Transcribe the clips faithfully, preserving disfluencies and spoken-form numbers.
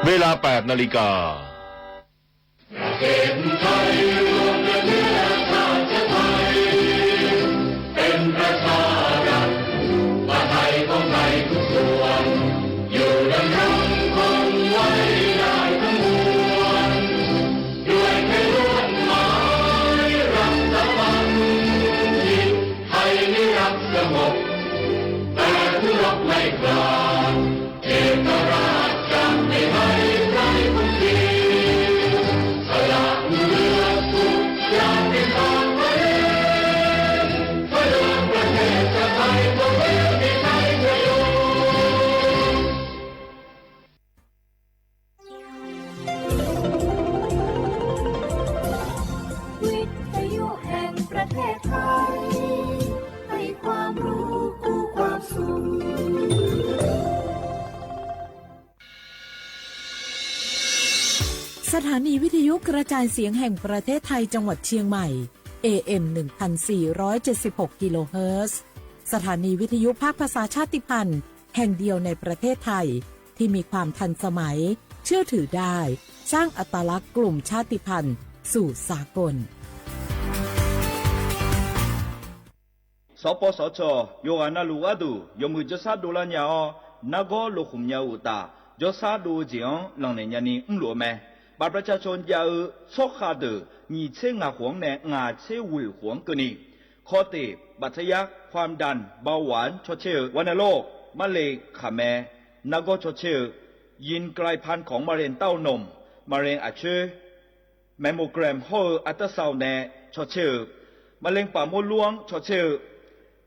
เวลา แปดนาฬิกา ประเทศไทยรวมกันเนื้อชาติไทย เป็นประชารัฐ ประไทยของไทยทุกส่วน อยู่ดำรงคงไว้ได้ทั้งมวล ด้วยเพื่อนร่วมหมายรักสามัคคี ไทยไม่รักสงบ แต่ผู้รบไม่กล้า เอกราชจะไม่ให้ใครคุมขีด สละเลือดทุกอย่างเป็นทางไว้ เพื่อประเทศชาติไทยของเราที่ไทยจะอยู่ วิทยุแห่งประเทศไทย ให้ความรู้คู่ความสุข สถานีวิทยุกระจายเสียงแห่งประเทศไทยจังหวัดเชียงใหม่ เอเอ็ม หนึ่งพันสี่ร้อยเจ็ดสิบหก กิโลเฮิรตซ์ สถานีวิทยุภาคภาษาชาติพันธุ์แห่งเดียวในประเทศไทย ที่มีความทันสมัย เชื่อถือได้ สร้างอัตลักษณ์กลุ่มชาติพันธุ์สู่สากล Sawqpawv sawqcawq yawqghaq navluf gharduq yawmuiq jawrshar dovlar nya-awr, nargawr lokhmq nya-eu uqtaf, jawrshar dov-eu jeq-anr lanqnaeq nyani mrluf-eu mae. บัตรประชาชน jav-eu tsawrkhav deuq nyiq tser ngaq khof-anr nae ngaq tser ghoeq khof-anr keuvni, คอเตะ บัตรทะยัก ความดัน เบาหวาน cawcaer-eu, วัณโรค มะเร็ง khaqmae, nargawr cawcaer-eu, ยินกลายพันธุ์ของมะเร็งเต้านม มะเร็ง aqcoer, mammogram hawr-eu อัลตราซาวน์ nae cawcaer-eu, มะเร็งปากมดลูก anr cawcaer-eu,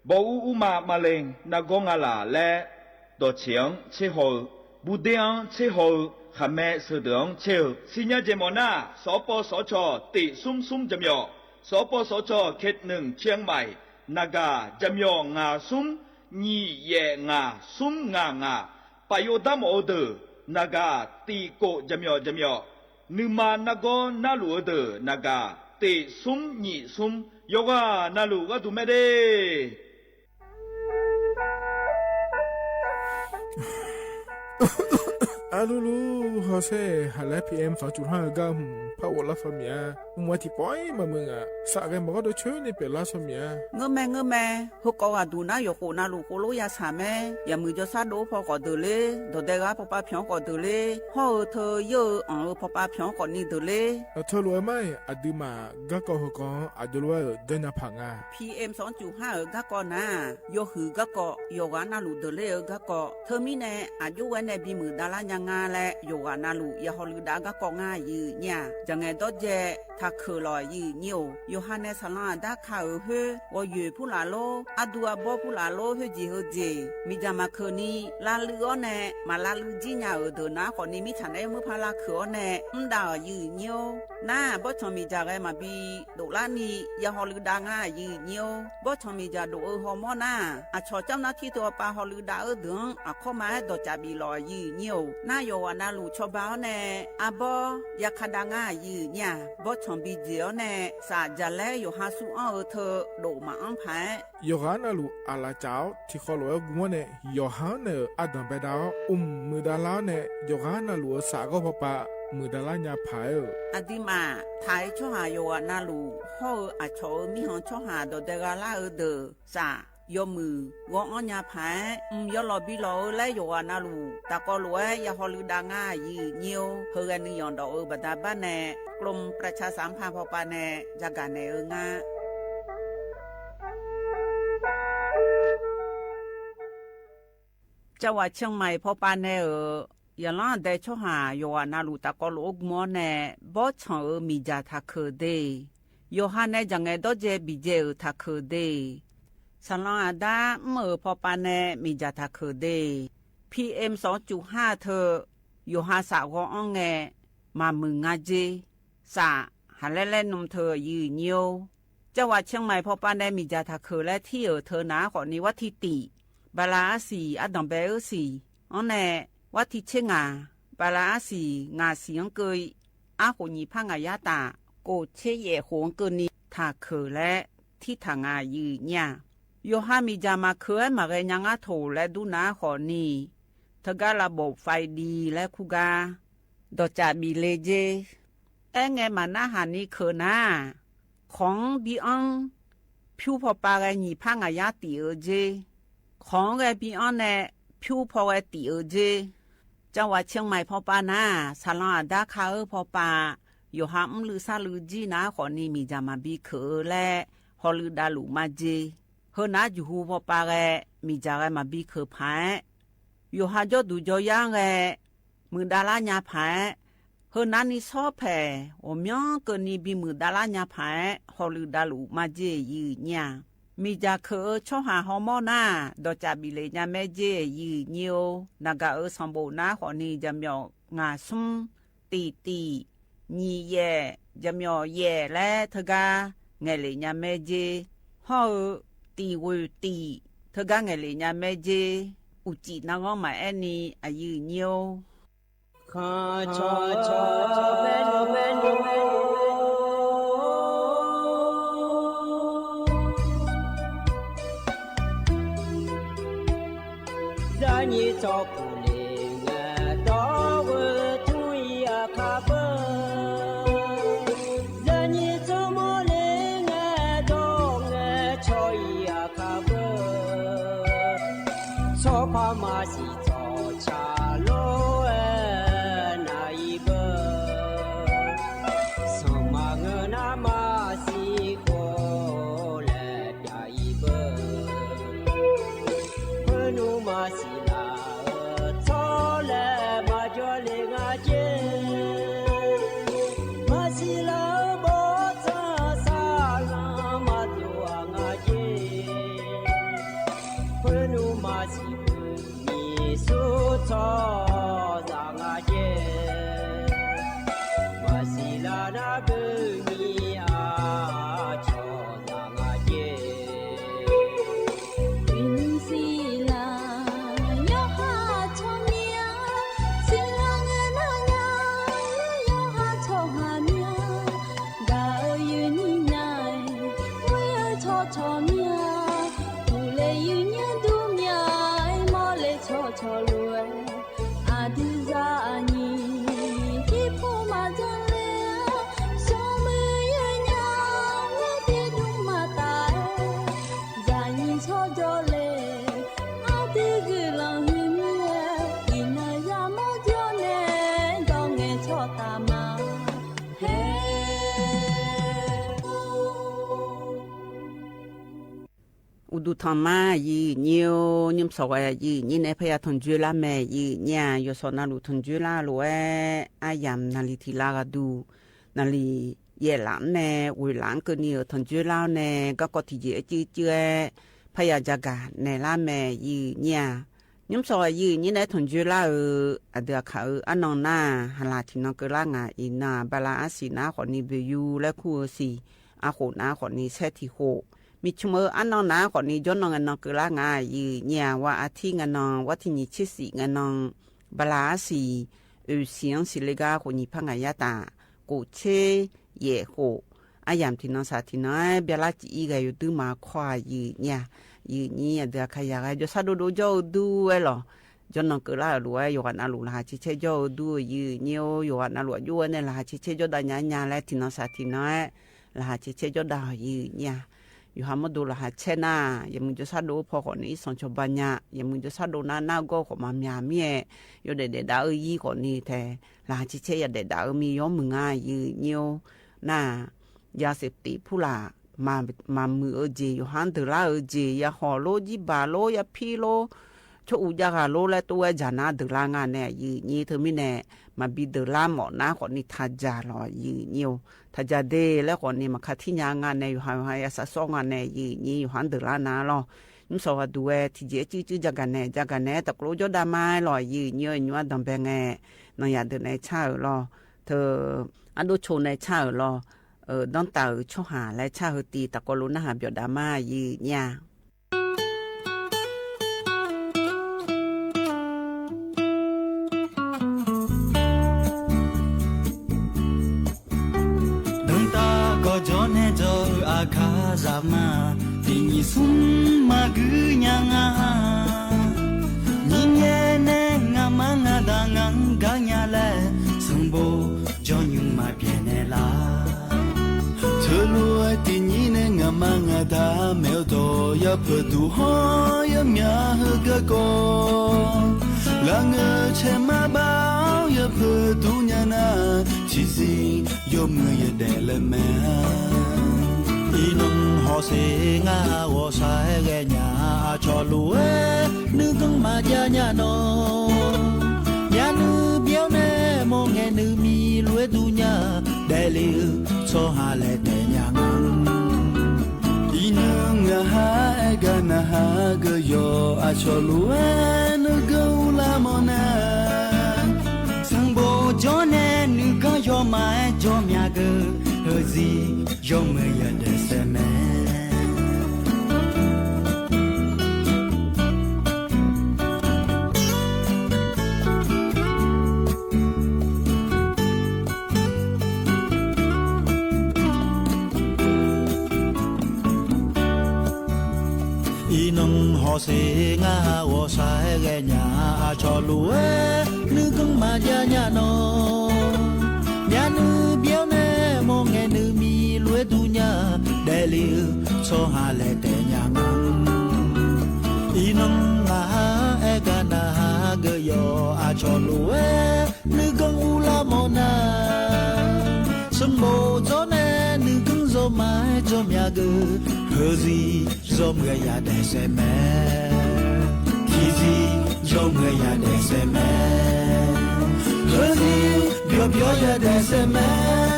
bawr ur urma มะเร็ง nargawr ngalaf laer dawqceq-anr tserhaw-eu, burder-anr tserhaw-eu, khaqmae sheudeuq-anr caer-eu. Sirnya jeq mawf nar, sawqpawv sawqcawq tiq smr smr jaqmyawf, sawqpawv sawqcawq เขตหนึ่ง เชียงใหม่ naqgaq jaqmyawf ngaq smr nyiq yaef ngaq smr ngaq ngaq, paf yov dar mawf-eu deuq naqgaq tiq kof jaqmyawf jaqmyawf, nuima nargawr narluf-eu deuq naqgaq tiq smr nyiq smr, yawqghaq navluf gharduq mae de. Arlulu hawsher haqlaer P M สองจุดห้า eu gar hmq par ghoflar saw miq-a. Mq-a tiqpawf-ir maqmuiq ngaq, safghae maqgawr dov coer ni pyeuflar saw miq-a. Ngeurmae ngeurmae, heukawv ghaqduq nar yawqkhof navluf khovlor yashaq mae. Yawmuiq jawrshar dov-anr paw khawf deuq ler, dawqdae ghaq pawpav pyanq-anr khawf deuq ler, hawr-eu teu yeur-eu anq-eu pawpav pyanq-anr khawf ni deuq ler. Aqteu lof-aer mar-iq aqduimaf garkawv heukawv-anr aqjox lof-aer-euq janrnya paq nga. P M สองจุดห้า eu garkawv nar-aq, yawhuiq garkawv, yawqghaq navluf deuq ler-eu garkawv. Teumirnae aqjox ghae nae bimuiq davlar nya nga laer yawqghaq navluf ya hawluiv dav garkawv ngar aqyuif nyir-aq, jaqngaeq dawrdzae taqkeuq lawq aqyuif nyir-or. Yawqha nae saqlanr aqdar ka-euq khoer, ghawqyoeq purlaf lor, ardu arbawr purlaf lor, khoerjeq heujeq miqdzaq maqkeuq ni lavluiv-awr nae, maq lavluiv jir nya-euq deuq nar khawf ni mirtsaq naeq-aer murpar lavkeuq-awr nae mr dav-euq aqyuif nyir-or. Nar-aq, bawrtsanq miqdzaq ghae maqbi doflar ni ya hawluiv dav ngar aqyuif nyir-or. Bawrtsanq miqdzaq dof-eu hawmawr nar-aq, aqcawq camr nar tir teu-awr pav hawluiv dav-eu deuq-anr aqkawr ma-aer dawqcaf bif lawq aqyuif nyir-or. Nar yawqghaq navluf cawba-awr nae arbawr ya ka dav ngar aqyuif nyir-aq, bawrtsanq bi dzaeq-awr nae saf jaqlaer yawqha sur anr-eu teu dof maqanr paq-aer, yawqghaq navluf aqlaf caf-awr tiqkhawf lof-aer gu-awr nae, yawqha-anr naeq-euq ardanq baedav-awr, mq muiqdav lar-awr nae, yawqghaq navluf-euq saf ghawr pawpav muiqdav lar nya paq-aer-euq. Aqduimaf taq-aer tsawrhaq yawqghaq navluf hawr-eu aqcawq-euq mirkhanq tsawrhaq dawqdae gha lar-eu deuq saf yawmuiq ghawr-anr nya paq-aer, mq yawlawq bi lawq-eu laer yawqghaq navluf taqkawv lof-aer ya hawluiv dav ngar aqyuif nyir-or. Heughae nuiyanq dawf-eu baqda bar nae, กรมประชาสัมพันธ์ pawpav nae jagaq naeq-eu ngar. Cavghaq เชียงใหม่ pawpav nae-euq, yaqlanr aqdae tsawrhaq yawqghaq navluf taqkawv lof-aer gu-awr nae, bawrtsanq-euq miqdzaq taqkeuq de. Yawqha nae jaqngaeq dawrdzae biqdzae-euq taqkeuq de. Saqlanr aqdar mr-euq pawpav nae miqdzaq taqkeuq de. P M สองจุดห้า teu yawqha saf ghawr-anr ngae maqmuiq nga jer. Saf haqlaer laer nm teu aqyuif nyir-or. Cavghaq เชียงใหม่ pawpav nae miqdzaq taqkeuq laer tir-euq teu naq-aer khawf ni warti tif, bala arsiq ardanq bae-eu siq-anr nae, warti tser ngaq, bala arsiq ngaq siq-anr keuv-i, arkhof nyiq par ngaq yar taf, kof tser yaef khof-anr keuvni taqkeuq laer tirtaq nga aqyuif nyir-aq. Yawqha miqdzaq maqkeuq-aer maqghae nya ngar toq laer dur nar-aer khawf ni, teugar ระบบไฟดี laer kur gar dawqcaf bif le jer. Aerngae maqnarhaq ni keuq nar, kawq-anr bi anr, pyur pawpav ghae nyiq par ngaq yar tif-eu jer. Kawq-anr ghae bi anr nae pyur paw ghae tif-eu jer. Cawvaq ciqmaiq pawpav nar, saqlanq aqdar ka-eu pawpav, yawqha mrluiv sarluiv jir nar khawfni miqdzaq maqbi keuq-eu laer hawluiv davluf majeq. Heu nar juqhu pawpav ghae, miqdzaq ghae maqbi keuq paq-aer, yawqha jawrduq jawryar-anr ghae muiqdav lar nya paq-aer, heu narni sawr paeq ghawqmyanr keuvni bimuiq dav lar nya paq-aer hawluiv davluf majeq yif nyir-aq. Miqdzaq keuq-eu tsawrhaq hawmawr nar, dawqcaf bif le nya mae jeq yif nyir-or. Naqgaq-euq sanqbof nar khawfni jaqmyawf ngaq smr, tif tif, nyiq yaef, jaqmyawf yaef laer teugar ngaeqlef nya mae jeq. Hawr-eu tif ghoeq tif teugar ngaeqlef nya mae jeq. Uqcif narghanr maqaer ni aqyuif nyir-or. Zaqnyiq tsawrpuq le ngae dawr-eu tmr-ir aqkar beu. Zaqnyiq tsawrmawr le ngae dawr ngae tsawr-ir aqkar beu. Tsawrpar maqsiq tsawrca lof-aer nar-ir beu. Sanqma ngeur nar maqsiq khof laer pyav-ir beu. Khoernmr maqsiq laf-eu tsawrlaeq maqjawr le nga jer. Maqsiq laf-eu bawrtsanq saqlanq maqdov-aq nga jer. Khoernmr maqsiq beu nyiq sur tsawrhaqzaq nga jer. Maqsiq laf nar beu nyiq aqcawq zaq nga jer. Uiqnymr siqlar yawqha tsawrmyanr, siqlar ngae nar nya yawqha tsawrhaq myanr. Gaq-eu uiqnymr nya-aer, ghoer-eu tsawrcawq myanr, uqle uiqnymr dur myanr-aer, mawrle tsawrcawq lof-aer, aqdui zaqnyiq tiqpov maqdzanr ler-a, smrmuiq yawnyaf-aer tiqdmr maqtaf-aer, zaqnyiq tsawrjawr le, aqdui guiqlanq huiq mir-aer, iqnan yamawr jawr nae dawr ngae tsawrtaf ma. Her Uqduq tanqma aqyuif nyir-or, nymr sawq ghae aqyuif nyir nae parya tanqjoe lar mae aqyuif nyir-aq, yawsawq navluf tanqjoe lar lof-aer aryamq naqli tiq lar ghaqduq, naqli yaef laf-anr nae ghoeq laf-anr keuvni-euq tanqjoe lar-awr nae garkawv tiqjeq-aer cuiv cuiv-aer parya jagaq naeq lar mae aqyuif nyir-aq. Nymr sawq aqyuif nyir nae tanqjoe lar-euq aqdui aqkaq-euq arnan nar-aq, haqlaq tiqnan keuvlar ngaq iqnan-aq, bala arsiq nar khawfni boeqyu laer kur-eu siq, arkhof nar khawfni saer tiq khof, miqcmq-eu arnan nar khawfni jawrnan ngae nan keuvlar ngaq aqyuif nyir-aq, war artir ngae nan, war tiq nyiq tser siq ngae nan, bala arsiq, oeq siq-anr siq le gar khof nyiq par ngaq yar taf, kof tser yaef khof, aryamq tiqnan saq tiqnan-aer byalar cif-ir ghae yawduir ma kawr aqyuif nyir-aq. Aqyuif nyir aqdui aqkaq yaq ghae jawrshar dovdov jawr-eu dur-aer lawq, jawrnan keuvlar-euq lof-aer yawqghaq navluf laqkhaq caer caer jawr-eu dur-eu aqyuif nyir-or, yawqghaq navluf aqjox-aer nae laqkhaq caer caer jawrdav nya nya laer tiqnan saq tiqnan-aer laqkhaq caer caer jawrdav-euq aqyuif nyir-aq. Yawqha mawrdo laqkhaq caer nar, yawmuiq jawrshar dov-eu paw khawfni irsanq cawba nya, yawmuiq jawrshar dov nar nar gawr-eu khawf maqmyaq mir-aer, yawdaef daef dav-eu ir khawfni tae laqkhaq caer caer yadaef dav-eu mir yawmuiq ngar aqyuif nyir-or. Nar-aq, yasiq tiq purlaq maqmuiq-eu jeq, yawqha-anr deuqlar-eu jeq, yahawq lor, jirbaq lor, yapir lor, tsawr uv jav ghaq lor laer tov-aer dzaq nar deuqlar nga nae aqyuif nyir. Teumirnae maqbi deuqlar mawf nar khawfni taqdzaq lawq aqyuif nyir-or. Taqdzaq de laer khawfni maqka tir nya nga nae yawqha yawqha ya sar sawr nga nae aqyuif nyir yawqha-anr deuqlar nar lawq. Nymr sawq ghaqduq-aer tiqjeq-aer cuiv cuiv jagaq nae jagaq nae-aer taqkov lof jawrdav ma-aer lawq aqyuif nyir-or. Nymr ardanq bae ngae nanqyaq deuq nae car-euq lawq. Teu ardov co nae car-euq lawq. Danrtaf-euq tsawrhaq laer car heu tiv taqkawv lof narhaq byawf dav ma aqyuif nyir-aq. Danrtav gawqjawr nae jawr-eu aqkar zaqmar, tiq nyiq smr maqguir nya nga. Nyir ngae nae ngaqma ngaqda ngaq-anr gar nya laer, sanqbof Taqmaeq-eu dawq yapeuq duq hawr yamya heugar gawr, lafngeur caermar bav-awr yapeuq duq nya nar, tiqzir yawmuiq yadaef laer mae-a. Iqnan hawsher ngar ghawqshaq-aer ghaenya, aqcawq lof-aer nuiganr maqjav nya nawr, myavnuiv byaer-awr nae mawrngae nuimi lof-aer dur nya, daefle-eu tsawrhaq laer taef nya nga. Iqnan ngaq ha aer gar naq ha geu yawq, aqcawq lof-aer nuiganr urlar mawrnar, sanqbof jawr nae nuiganr yawmaf-aer jawr mya geu, heuzir yawmuiq yadaef saef mae. Iqnan hawsher ngar ghawqshaq-aer ghaenya, aqcawq lof-aer nuiganr maqjav nya nawr, myavnuiv byaer-awr nae mawrngae nuimi lof-aer dur nya, daefle-eu tsawrhaq laer taef nya nga. Iqnan ngaq ha aer gar naq ha geu yawq, aqcawq lof-aer nuiganr urlar mawrnar, sanqbof jawr nae nuiganr yawmaf-aer jawr mya geu, heuzir yawmuiq yadaef saef mae. Tiqzir yawmuiq yadaef saef mae. Heuzir byawq byawq yadaef saef mae.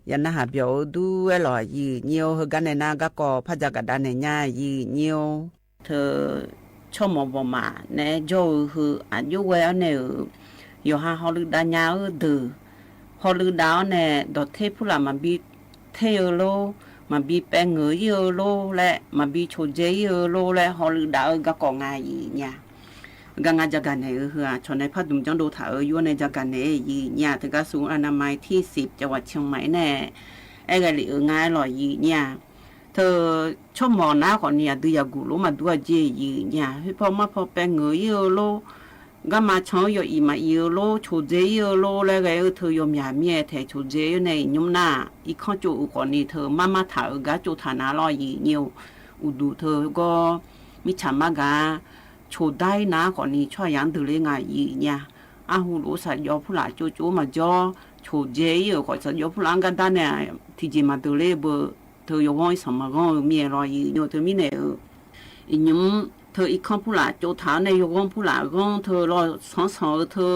Yawqnarhaq byawq-eu dur-aer lawq, yiq nyir-or. Heugar nae nar garkawv par dzaqgaq dav naeq nya, yiq nyir-or. Teu tsawrmawq bawqmaf naeq-aer jawr-eu heu aqjox ghae-awr nae-euq, yawqha hawluiv dav nya-eu deuq, hawluiv dav-awr nae dawqter purlaf maqbi ter-eu lor, maqbi paev ngeuq ir-eu lor laer, maqbi coqdzae ir-eu lor laer hawluiv dav-eu garkawv nga, yiq nya. Gar ngar dzaqgaq naeq-eu heu-aq, cawq nae pardmq janrdov taq-euq yur-awr nae dzaqgaq naeq-aer yiq nya. Teugar ศูนย์อนามัยที่สิบ จังหวัดเชียงใหม่ nae aer ghae lef-euq nga-aer lawq, yiq nya. Teu tsawrmawq nar khawfni aqdui yaqguq lof-aer maqdur-a jeq, yiq nya. Khoerpaw marpaw paev ngeuq ir-eu lor, garma can-anr yaw iq maq iq-eu lor, coqdzae ir-eu lor laer ghae-eu teu yawmyaq mir-aer taeq coqdzae-awr nae iqnymr nar, irkanr tsov-euq khawfni teu marmar taq-euq gar tsov taq nar lawr, yiq nya. Uqduq teu gawr mirtsaq mar gaq coqdar ir nar khawfni tsawrhaqzaq-anr deuq ler nga, yiq nya. Arhu lof-aer saqjawv purlaf tsov tsov-aer maqjawr, coqdzae ir-euq khawf saqjawv purlaf-anr gar dar nae tiqjeq maqdeuq ler beu, teu yawghanr irsanq maqghanr-eu mir-aer lawr, yiq nya. Teumirnae-euq iqnymr teu irkanr purlaf tsov taq-awr nae yawghanr purlaf ghanr teu lawr sanqsanq-eu teu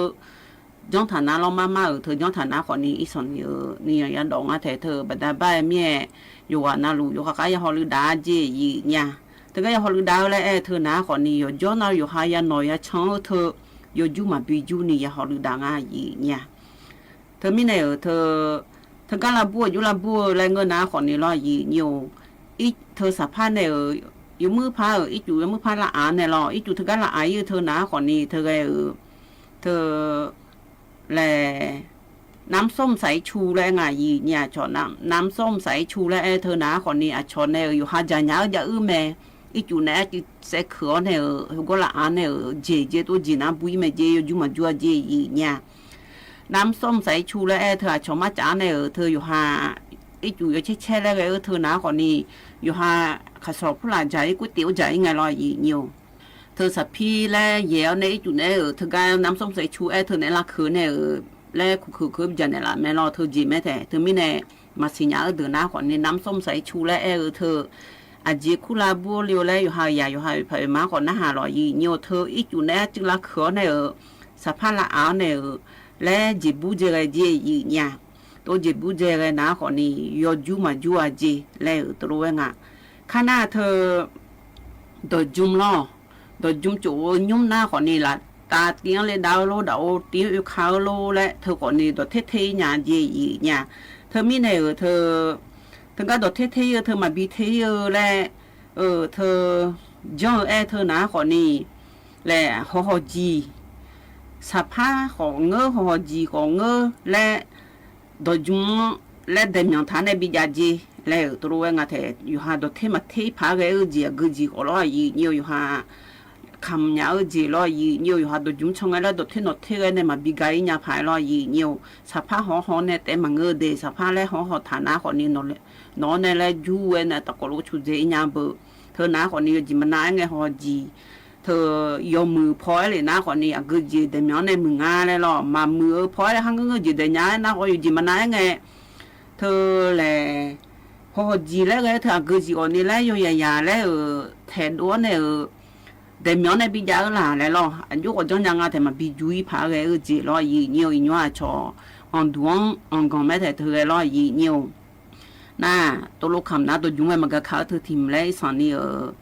janr taq nar lawr, marmar-euq teu janr taq nar khawfni irsanq ni-euq ni yadawq ngar taeq teu baqda bar-aer mir-aer, yawqghaq navluf yawqha khar ya hawluiv dav-a jeq, yiq nya. Teugar ya hawluiv dav-eu laer aer-eu teu nar khawfni yawqjawr nar yawqha ya nawq ya can-eu teu yawjur maqbi jur ni ya hawluiv dav nga, yiq nya. Teumirnae-euq teu, teugar lavbur-eu jur lavbur-eu laer ngeur nar khawfni lawr, yiq nya-or. Teu saqpar nae-euq yawmuir par-euq ircuf yawmuir par lavaq-anr nae lawr, ircuf teugar lavaq ir-eu teu nar khawfni teu ghae-euq teu laer น้ำส้มสายชู laer aer nga, yiq nya. Aqcawq น้ำส้มสายชู laer aer teu nar khawfni aqcawq nae-euq yawqha jaqnya-eu jav-eu mae. Ircuf nae arcuiv saevkeuq-awr nae-euq heugawr lavaq-anr nae-euq jeq jeq tov jeq nar bur ir mae jeq, yawjur maqjur-a jeq, yiq nya. น้ำส้มสายชู laer aer teu aqcawq marcaf-anr nae-euq teu yawqha ircuf yawcaer caer laer ghae-eu teu nar khawfni yawqha kaqsawq purlaf jaq ir, ก๋วยเตี๋ยว jaq ir ngae lawr, yiq nya-or. Teu saqpir laer yaeq-awr nae ircuf nae aer-euq teugar น้ำส้มสายชู aer teu nae lavkeuq nae-euq laer kuqkeuq keuq bijaq naeqlaf mae lawr, teu jeq mae taeq. Teumirnae maqsiq nya-eu deuq nar khawfni น้ำส้มสายชู laer aer-eu teu aqjeq kurlav bur le-eu laer yawqha yaq yawqha oeqpaq oeqma khawf narhaq lawq, yiq nya-or. Teu ircuf nae arcuiv lavkeuq-awr nae-euq saqpar lavaq-awr nae-euq laer jeqbur dzae ghae jeq, yiq nya. Tov jeqbur dzae ghae nar khawfni yawjur maqjur-a jeq laer-euq teulof-aer nga. Kar nar teu dawqjm lawr, dawqjm tsof-eu nymr nar khawfni laftav tiv-anr le dav-eu lor, dafov tiv-anr oeka-eu lor laer teu khawfni dawqter ter ir nya jeq, yiq nya. Teumirnae-euq teu, teugar dawqter ter ir-eu teu maqbi ter ir-eu laer, teu janr-eu aer teu nar khawfni laer hawhaw jiq, saqpar khawf ngeur, hawhaw jiq khawf ngeur laer, dawqjmq-anr laer daemyanq taq nae bijav jer laer-euq tov lof-aer nga taef. Yawqha dawqter maqter paq-aer ghae-eu jeq aqgeu jeq khawf lawr aqyuif nyir-eu yawqha kamq nya-eu jeq lawr aqyuif nyir-eu yawqha dawqjmq can ngae laer dawqter nawqter ghae nae maqbi ga-ir nya paq-aer lawr aqyuif nyir-eu. Saqpar hawhaw nae taef maqngeur de, saqpar laer hawhaw taq nar khawfni nawq-anr nae laer jur-aer nae tafkawv lof cudzae-ir nya beu. Teu nar khawfni yawjeq maqnav-aer ngae hawhaw jiq, teu yawmuiq paw-aer lef nar khawfni aqgeu jeq daemyanq-anr nae muiq nga laer lawr, maqmuiq-eu paw-aer laer kharngeur ngeur jeq daeq nya-aer nar khawf yawjeq maqnav-aer ngae, teu laer hawhaw jiq laer ghae teu aqgeu jeq khawfni laer yawyaq yaq laer-euq taeqdov-anr nae-euq daemyanq-anr nae bijav-eu laq laer lawr, aqjox khawf janrnya nga taef maqbi jur-ir paq-aer ghae-eu jeq lawr aqyuif nyir-eu. Iqnymr aqcawq anqduq-anr anqganq maer taef teu ghae lawr aqyuif nyir-eu. Nar tov lof kamq nar dawqjmq-aer maqgaq kaq-eu teu tiq mq laer iqsanq ni-eu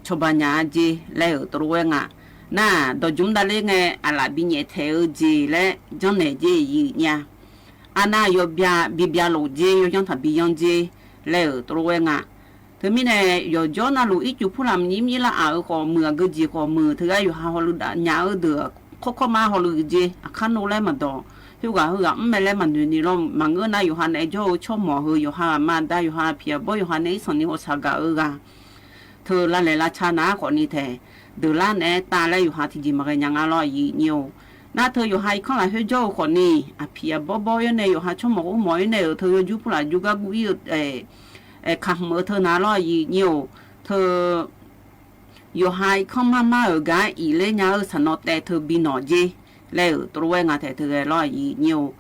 cawba nya-a jer laer-euq tov lof-aer nga. Nar dawqjmq davler ngae aqlaf binyaef taeq-eu jeq laer janrnaeq jer aqyuif nyir-a. Arnav yawbya bibya lof jer, yawyanr taqbi yanr jer laer-euq tov lof-aer nga. Teumirnae yawqjawr navluf ircuf purlaf maqnyir maqnyir lar aq-eu khawf muiq, aqgeu jeq khawf muiq, teugar yawqha hawluiv dav nya-eu deuq kawrkawr ma hawluiv jer, aqkar nov laer maqdawq, khoerghaq heughaq mr mae laer maqnoeq ni lawr. Maqngeur nar yawqha nae jawr-eu tsawrmawq heu yawqha aqma aqda yawqha aqpiq aqbawr yawqha nae irsanq ni hawsav gaq-eu ghaq teu lavlaeq lavca nar khawfni taef deuq lar naeq-aer tav laer yawqha tiqjeq maqghae nya nga lawr aqyuif nyir-eu. Nar teu yawqha irkanr lafkhoer jawr-eu khawfni aqpiq aqbawr bawr-ir nae yawqha tsawrmawq ghawrmawf-ir nae-euq teu yawjur purlaf jur gar guv-ir-eu kaq hmq-eu teu nar lawr aqyuif nyir-eu. Teu yawqha irkanr marmar-euq gar iqler nya-eu saqnawv taev teu bi nawq jer laer-euq tov lof-aer nga taef teu ghae lawr aqyuif nyir-eu.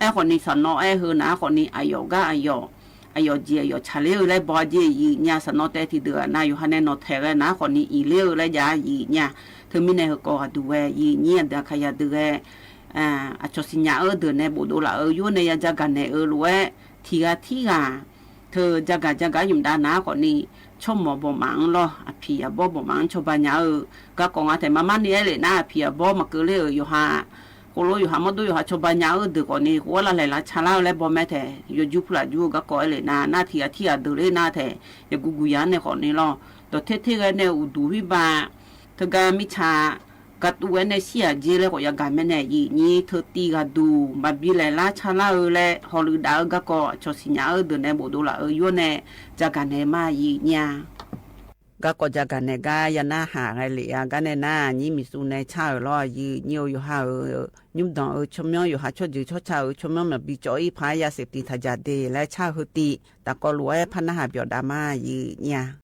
Aerkhawfni saqnawv aer heu nar khawfni aqyawf gar aqyawf, aqyawf jeq aqyawf tsaqler-eu laer baw-a jer aqyuif nyir-a. Saqnawv taev tiqdeuq-aq nav yawqha nae nawq taeq ghae nar khawfni iqler-eu laer jav-a aqyuif nyir-a. Teumirnae heukawv ghaqduq ghae aqyuif nyir aqdui aqkaqyaq deuq ghae aqcawq siqnya-eu deuq nae bofdov laf-eu yur nae ya jagaq naeq-eu lof-aer tiqghaq tirghaq teu jagaq jagaq-aer ymq dav nar khawfni tsawrmawq bawqmaf-anr lawr aqpiq aqbawr bawqmaf-anr cawba nya-eu garkawv nga taef marmar ni aer lef nar aqpiq aqbawr maqkeuv ler-euq yawqha khoerlof yawqha mawrdo yawqha cawba nya-eu deuq khawfni khoer-aer lavlaeq lavca lar-eu laer baw mae taef. Yawjur purlaf jur-eu garkawv aer lef nar nar tiqghaq tirghaq deuq ler nar taef yawqguv guv ya-anr nae khawfni lawr dawqter ter ghae nae uqduq khoerba teugar mirtsa gatuv-aer nae shir-aq jer laer khawf yagaq mae nae aqyuif nyir teu tiv ghaqduq maqbi laeq lar ca lar-eu laer hawluiv dav-eu garkawv aqcawq siqnya-eu deuq nae bofdov laf-eu yur nae jagaq naeq ma aqyuif nyir-a. Garkawv jagaq naeq gar ya narhaq ghae lef-a gar nae nar nyir miqsuv nae car-euq lawr aqyuif nyir-eu. Yawqha-euq nymrdanq-eu tsawrmyanr yawqha tsawrjeuq tsawrca-euq tsawrmyanr maqbi cawv-ir paq-aer yasiq tiq taq jaq de laer car-eu heu tiv tafkawv lof-aer par narhaq byawq dav ma aqyuif nyir-a.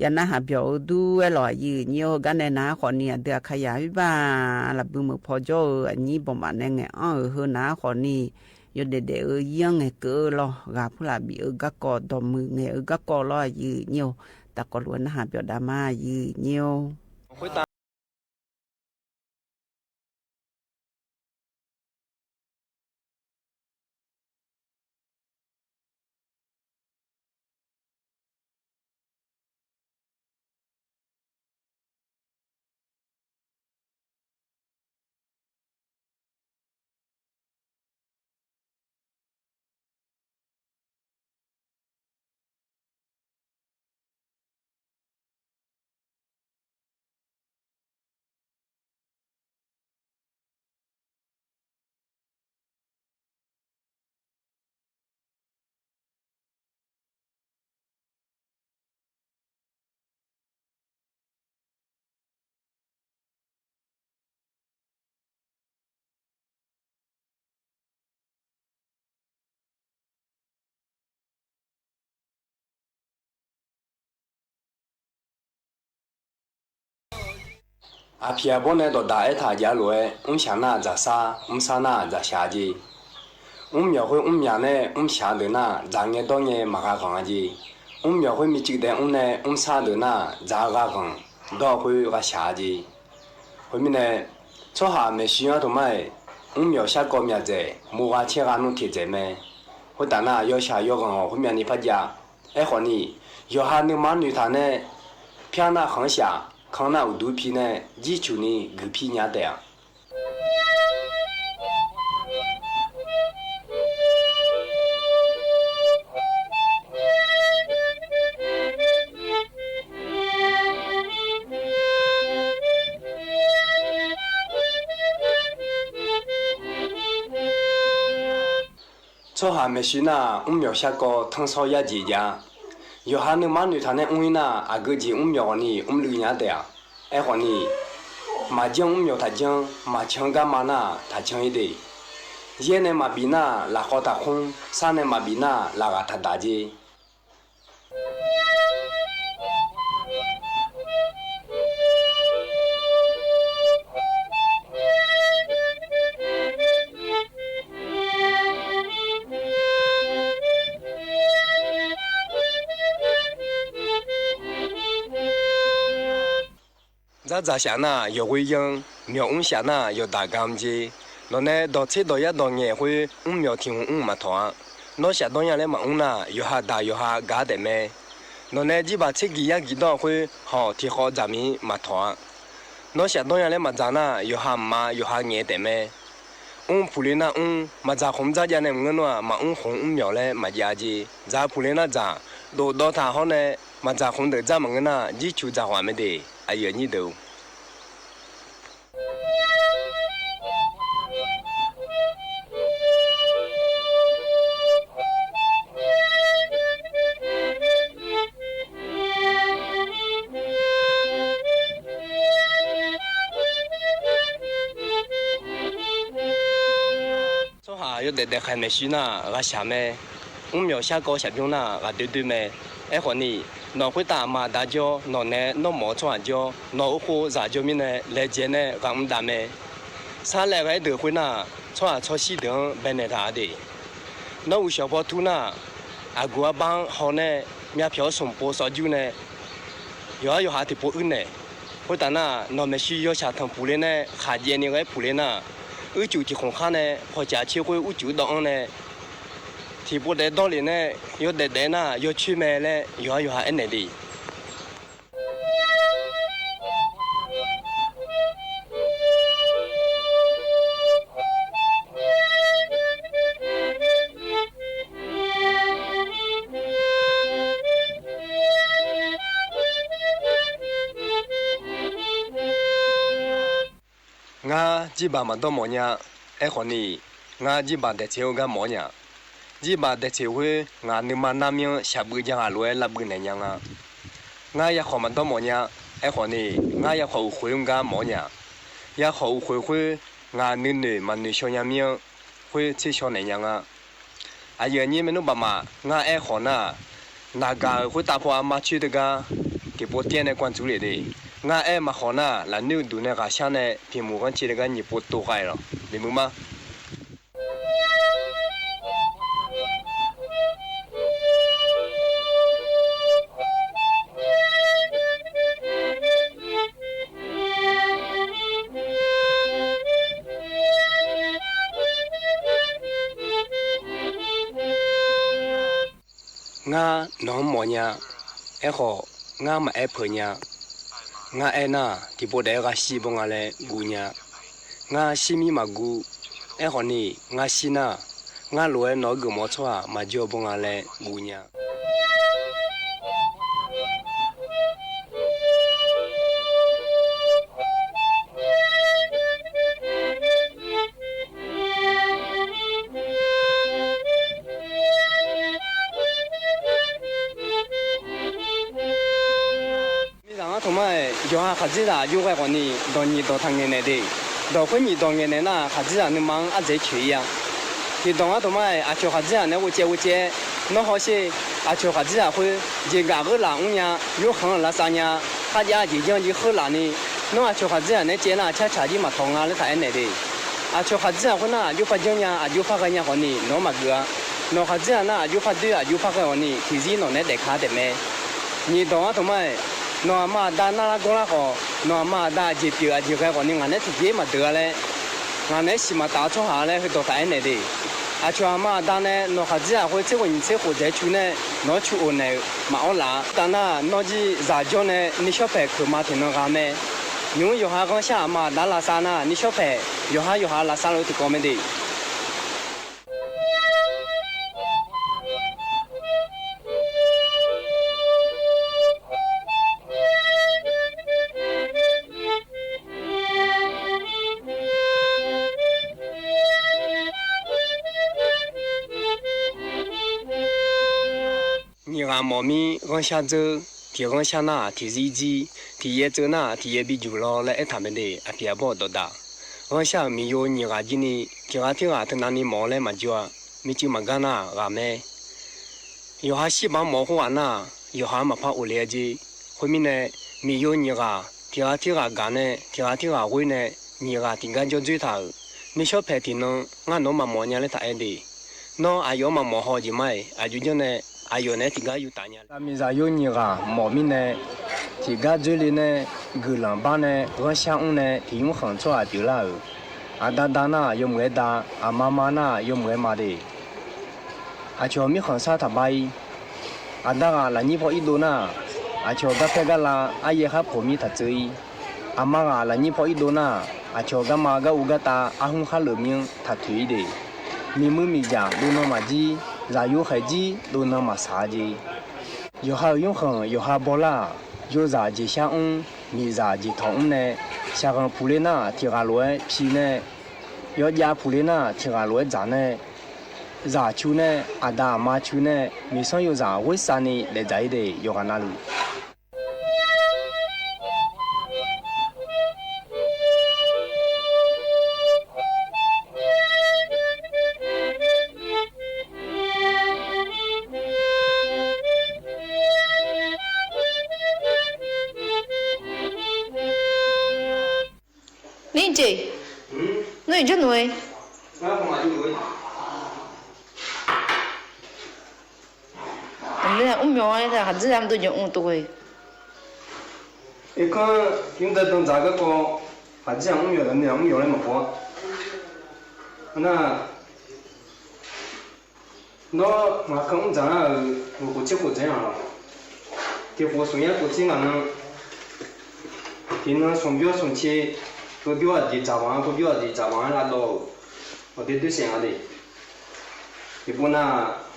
Yav narhaq byawq-eu dur aerlawq aqyuif nyir-or, heugar nae nar khawfni aqdui Aqkaqyaq khoerbar lafbui meuq paw jawr-eu aqnyir bawqmaf nae ngaeq anr-euq heu nar khawfni yawdaef daef-eu yir-anr ngaeqkeuv-eu lawr, ghaq purlaf bif-eu garkawv dawqmuiq ngaeq-eu garkawv lawr aqyuif nyir-or, tafkawv luf-aer narhaq byawq dav ma aqyuif nyir-or. Aqpiq aqbawr nae dawqdaq aertaq jav lof-aer, mrshaq nar-aq dzaqsar, mrsar nar-aq dzaqshaq jeq. Mrmyawq khoer mrmyaq nae mrshaq deuq nar-aq, dzaq ngae dawr ngae maqgha ghanq-a jeq. Mrmyawq khoer micuiv daef mr nae mrsar deuq nar-aq, dzaq-eu gha ghanq, dawr-eu khoer gha shaq-a jeq. Khoermirnae, tsawrhaq maeqshi-anr taqmar-iq, mrmyawq sharkawv myaqdzaeq, moq gha caer gha nmr teqdzaeq mae. Khoertaf nar, yawshaq yawghanq-awq khoermyavni par jav. Aerkhawfni, yawqha nuima noeqtaq nae, pyar nar khanqshaq, kan nar uqduq pi nae, jircuq ni guiqpir nya taef-a. Tsawrhaq maeqshi nar-aq, mrmyawq sharkawv tanrsawr yarjeq jav. Yawqha nuima noeqtaq nae mr-ir nar-aq, aqgeu jeq mrmyawq ghawqni mrluiv nya taef-a. Aerkhawfni, maqjanr mrmyawq taqjanr, maqcan garma nar-aq taqcan-ir de. Yaer nae maqbif nar-aq lafkhawv taqkmr, sar nae maqbif nar-aq lafghaq taqdaq jeq. Dzardzaq shaf nar-aq yawqghoe yanr, myawq mr shaf nar-aq yawqdaq gam jeq. Nawqnae dawqtser dawq yar dawq ngaeq khoer mrmyawq tiq hmq mr maqtawq-a. Nawr shafdanr ya laer maqmr nar-aq, yawqha daq yawqha gar taef mae. Nawqnae jirbaq tser giq yar giq dawr-eu khoer hawq tiq khawv dzaq mir maqtawq-a. Nawr shafdanr ya laer maqdzaq nar-aq, yawqha mqma yawqha ngaeq taef mae. Mr puqle nar mr, maqdzaq khmq mr dzarjav nae maqngeur nawr-aq, maqmr khmq mrmyawq laer maqjav jeq. Dzaq puqle nar dzaq, dofdawv taq hawr nae, maqdzaq khmq deuq dzar maqngeur nar, jircuq dzaq ghaq mae de, aqyuif aqnyir deuq-or. Tsawrhaq yawdaef daefkhaiq maeqshi nar-aq ghaqshaq mae. Mrmyawq sharkawv shaqbymr nar-aq ghaqdoer doer mae. Aerkhawfni, nawq khoertav aqma aqda jawr, nawq nae nawr mawf-eu tsawrhaq jawr, nawq-euq khof zaq jawr mirnae laejae nae ghaq mr dav mae. Sarlaev ghae-aer deuq khoernar-aq, tsawrhaq tsawrshir deuq-anr baenaeq taq-a de. Nawr uqshawq paw tur nar-aq, aqguq arbar-anr haw nae, myavpyawq-awr smq pov sawv jur nae, yawqhar yawqha tiqpov uir naeq. Khoertav nar-aq, nawq maeqshi yawshaq tanq puqle nae khaqjaev ni ghae-aer puqle nar-aq, uicuiv tiq khmq khar nae pawqcaf tser khoer uicuiv dawv-anr nae, tiqpov daef dawr lef nae, yawdaef daef nar-aq yawcoer mae laer yawqhar yawqha aernaeq de. Ngar jirbaq maqdawr mawf nya. Aerkhawfni, ngar jirbaq daeqtseq-eu gar mawf-awr nya. Jirbaq daeqtseq khoer ngaq nuima narmyanr shaqbui ja ghaq lof-aer lavbui naeq nya nga. Ngar yarkhawq maqdawr mawf nya. Aerkhawfni, ngar yarkhawq uqkhoeq-anr gar mawf-awr nya. Yarkhawq uqkhoeq khoer ngaq nuinoeq maqnoeq shaw nya mir-anr khoer tser shaw naeq nya nga. Aqyuif aqnyir maernmr baqmaf, ngar aerkhawf nar-aq, naqgaq-euq khoertav paw armar coer teugar tiqpov taer nae กวนจุ le de. Ngar aer maqkhawf nar, lafnoer uqduq nae ghaqshar nae tiqmuiq ghanrcae le gar nyiq pov tov ghae lawq. Bimuiq ma. Ngar nawq-anr mawf nya. Aerkhawf, ngar maqaer peuq nya. Ngar aer nar, tiqpov daef-aer ghaqshir bawr nga laer guv nya. Ngar shir mir maqguv. Aerkhawf ni, ngar shir nar, ngar lof-aer nawq-eu geufmawf-eu tsawrhaq maqjawr-eu bawr nga laer guv nya. Miqzaq ngar taqmar-aer, yawqha khaqdzerzaq aqjox ghae khawf ni, dawq nyiq dawq taqngaeq naeq de. Dawq khoer nyiq dawq ngaeq naeq nar, khaqdzerzaq nuima-anr ardzaeq coeq-ir-a. Tiqdawq ngar taqmar-aer, aqcawq khaqdzerzaq naeq-aer ghovcaev ghovcaev-aer, nawr hawsher. Aqcawq khaqdzerzaq khoer jeqgaf gheurlaf mrnya, nymrkhanq-anr lavsav nya, kharjav jeq janr jir kheurlaf ni, nawr aqcawq khaqdzerzaq naeq-aer caev nar, carcaq jir maqtawq nga laer taq aernaeq de. Aqcawq khaqdzerzaq khoernar, aqjox par janrnya, aqjox par ghaenya khawf ni nawq-anr maqgeuf-a. Nawq khaqdzerzaq nar, aqjox par doer, aqjox par ghae khawf ni, tiqzir nawq naeq-aer daefka taef mae. Nyiq dawq-anr taqmar-aer, nawq aqma aqda narlar gawrlar khawf, nawq aqma aqda aqjeq pyeuf aqjeq ghae khawf ni ngaq naeq-aer tiqjeq maqdeuq-a laer, ngaq naeq-aer siq maqtaf-eu tsawrhaq laer heudawq taf aernaeq de. Aqcawq aqma aqda nae nawq khaqdzerzaq khoer tser khof nyiq tser khof dzaeq-aer cu nae, nawq-anr cu of naeq-euq maqawr laf-a. Taf nar, nawr jir zaq jawr nae nuishawr paeq keuq ma tiqnan ghaq mae. Nymq-mr yawqha ghanrshar aqma aqda lavsav nar, nuishawr paeq yawqha yawqha lavsav lof-eu tiqkawv mae de. Nyiq ghaq mawf mir ghanrshar dzeur, tiq ghanrshar nar-aq tiqzir dzir, tiq yaer tseuv nar-aq tiq yaer bi juq law laer aertaq mae de. Aqpiq aqbawr-euq dawqdaq, ghanrshar-euq miqyo nyiq ghaq jir ni, tiq ghaq tirghaq teunav ni mawf-eu laer maqjawr-a. Micuiv maqgar nar-aq ghaq mae. Yawqha shir baq-anr mawf-eu khoerghaq nar-aq, yawqha-anr maqpar of le-a jeq. Khoermirnae, miqyo nyiq ghaq tiq ghaq tirghaq gaq nae, tiq ghaq tirghaq ghoer nae, nyiq ghaq tiqgar jawr dzoer taq-euq. Nuishawr paeq tiqnan ngar nawq-anr maqmawf nya laer taq aer de. Nawr aqyawf-anr maqmawf haw-eu jeq ma-iq, aqjox janr nae aqyawf naeq-aer tiqgar yurtaf nya. Zaqmiqzaq yawr nyiq ghaq mawf mirnae, tiqgar dzoer le nae, guiqlanq bar nae, ghanrshar mr nae, tiq nymrkhanq tsawrhaq pyeuflar-euq. Aqda da nar-aq yawmuiq-aer da, aqma ma nar-aq yawmuiq-aer ma de. Aqcawq mirkhanq sar taq bar-ir. Aqda ghaq lafnyir paw irdov nar-aq, aqcawq garpaer garlav aryaer khar poq mir taq tseuv-ir. Aqma ghaq lafnyir paw irdov nar-aq, aqcawq garma gar uv gartav arhmr khar leuf mir-anr taq toeq-ir de. Miqmuiq miqjaq dovnan maqjir, zaqyo khaeq jir dovnan maqsaq-a jeq. Yawqha-euq nymrkhanq yawqha bawlar-aq, yozaq jeqshar mr, miqzaq jeqtawq mr nae, shaqghanq puq le nar-aq tiq ghaq lof-aer pi nae, yawjav puq le nar-aq tiq ghaq lof-aer dzaq nae, zaq cu nae, aqda aqma cu nae, miqsanr yozaq ghoer sav ni daef dzaq-ir de. Yawqghaq navluf Nirjeq, ngar iq jawrluf-e. Aqmyanluf-aer khaqdzerzaq mr dov jeq mr tov-e. Irkanr nymr da dandzaq garkawv, khaqdzerzaq mr myawq, aqmyanluf mr myawq laer maqpov-a. Nar, nawr ngaq kan mr dzaq nar-euq, khof tser khof dzaeq-anr lawq. Tiq khof smq yar khof tser ngaq nan, tiq nan smq byawr smq tser, tov byawr aqjeq dzaq maf-anr, tov byawr aqjeq dzaq maf-anr lavdawv-euq, awqde doer saef nga de. Tiqpov nar,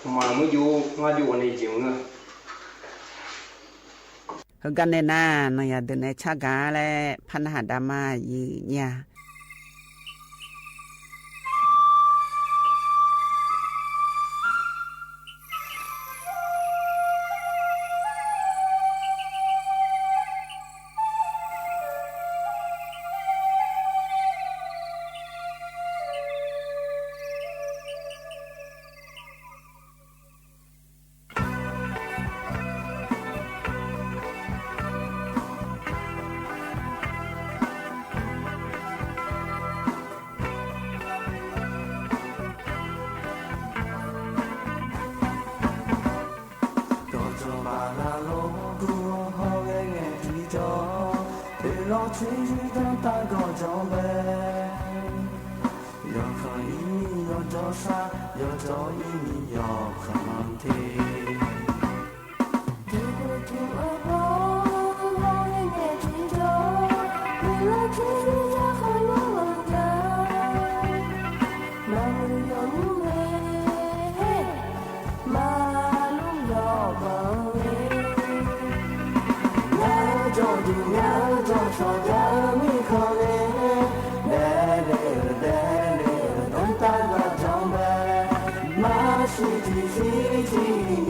mqmaq maqmuir jov-awr ngar jov ghawqni jeq mr-a. Heugar nae nar, nanqyaq deuq nae car gaq-ar laer par narhaq dav ma, aqyuif nya. Oeqlawr tser zir danrtav gawqjawq bae, yawqkhanq ir ni yawjawr shar, yawjawr ir ni yawqkhanq te. Tiqkhoeq tmq-eu paw, hawghae ngaeq tiqjawr, oeqlawr tser zir yarkhaq yawlanq ja, maqmuiq yawqnymr le, maqlmr yawbanq le. Ngar-eu jawqduq ngar-eu jawqshawq jar-eu mirkhanq le, daefle-euq daefle-euq danrtav gawqjawq bae, maqsiq tiqzir jir ni,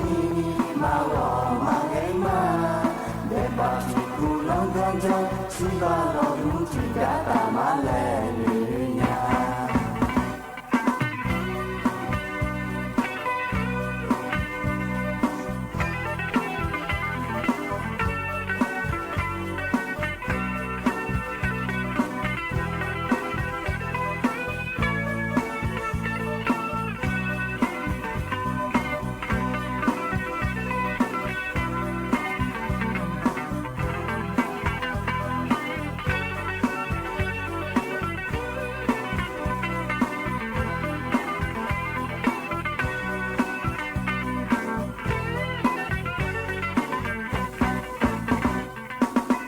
maqghawq maqghae ma, daefbaq tiqkuf lanrganr janr, siqbaq lawqnymr tiqgar taf mar laeq noeq nya.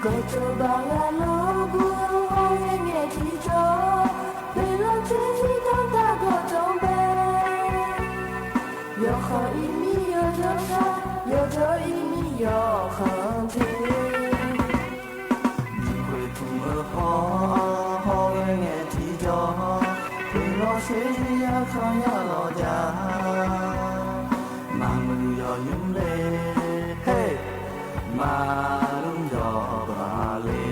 Gawqjawq baqlaq lawrgur-eu hawghae ngaeq tiqjawr, oeqlawr tser zir danrtav gawqjawq bae, yawqkhanq ir mir yawjawr shar, yawjawr ir mir yawqkhanq te. Tiqkhoeq tmq-eu paw, hawghae ngaeq tiqjawr, oeqlawr tser zir yarkhaq yawlanq ja, maqmuiq yawqnymr le, maqlmr yawbanq le.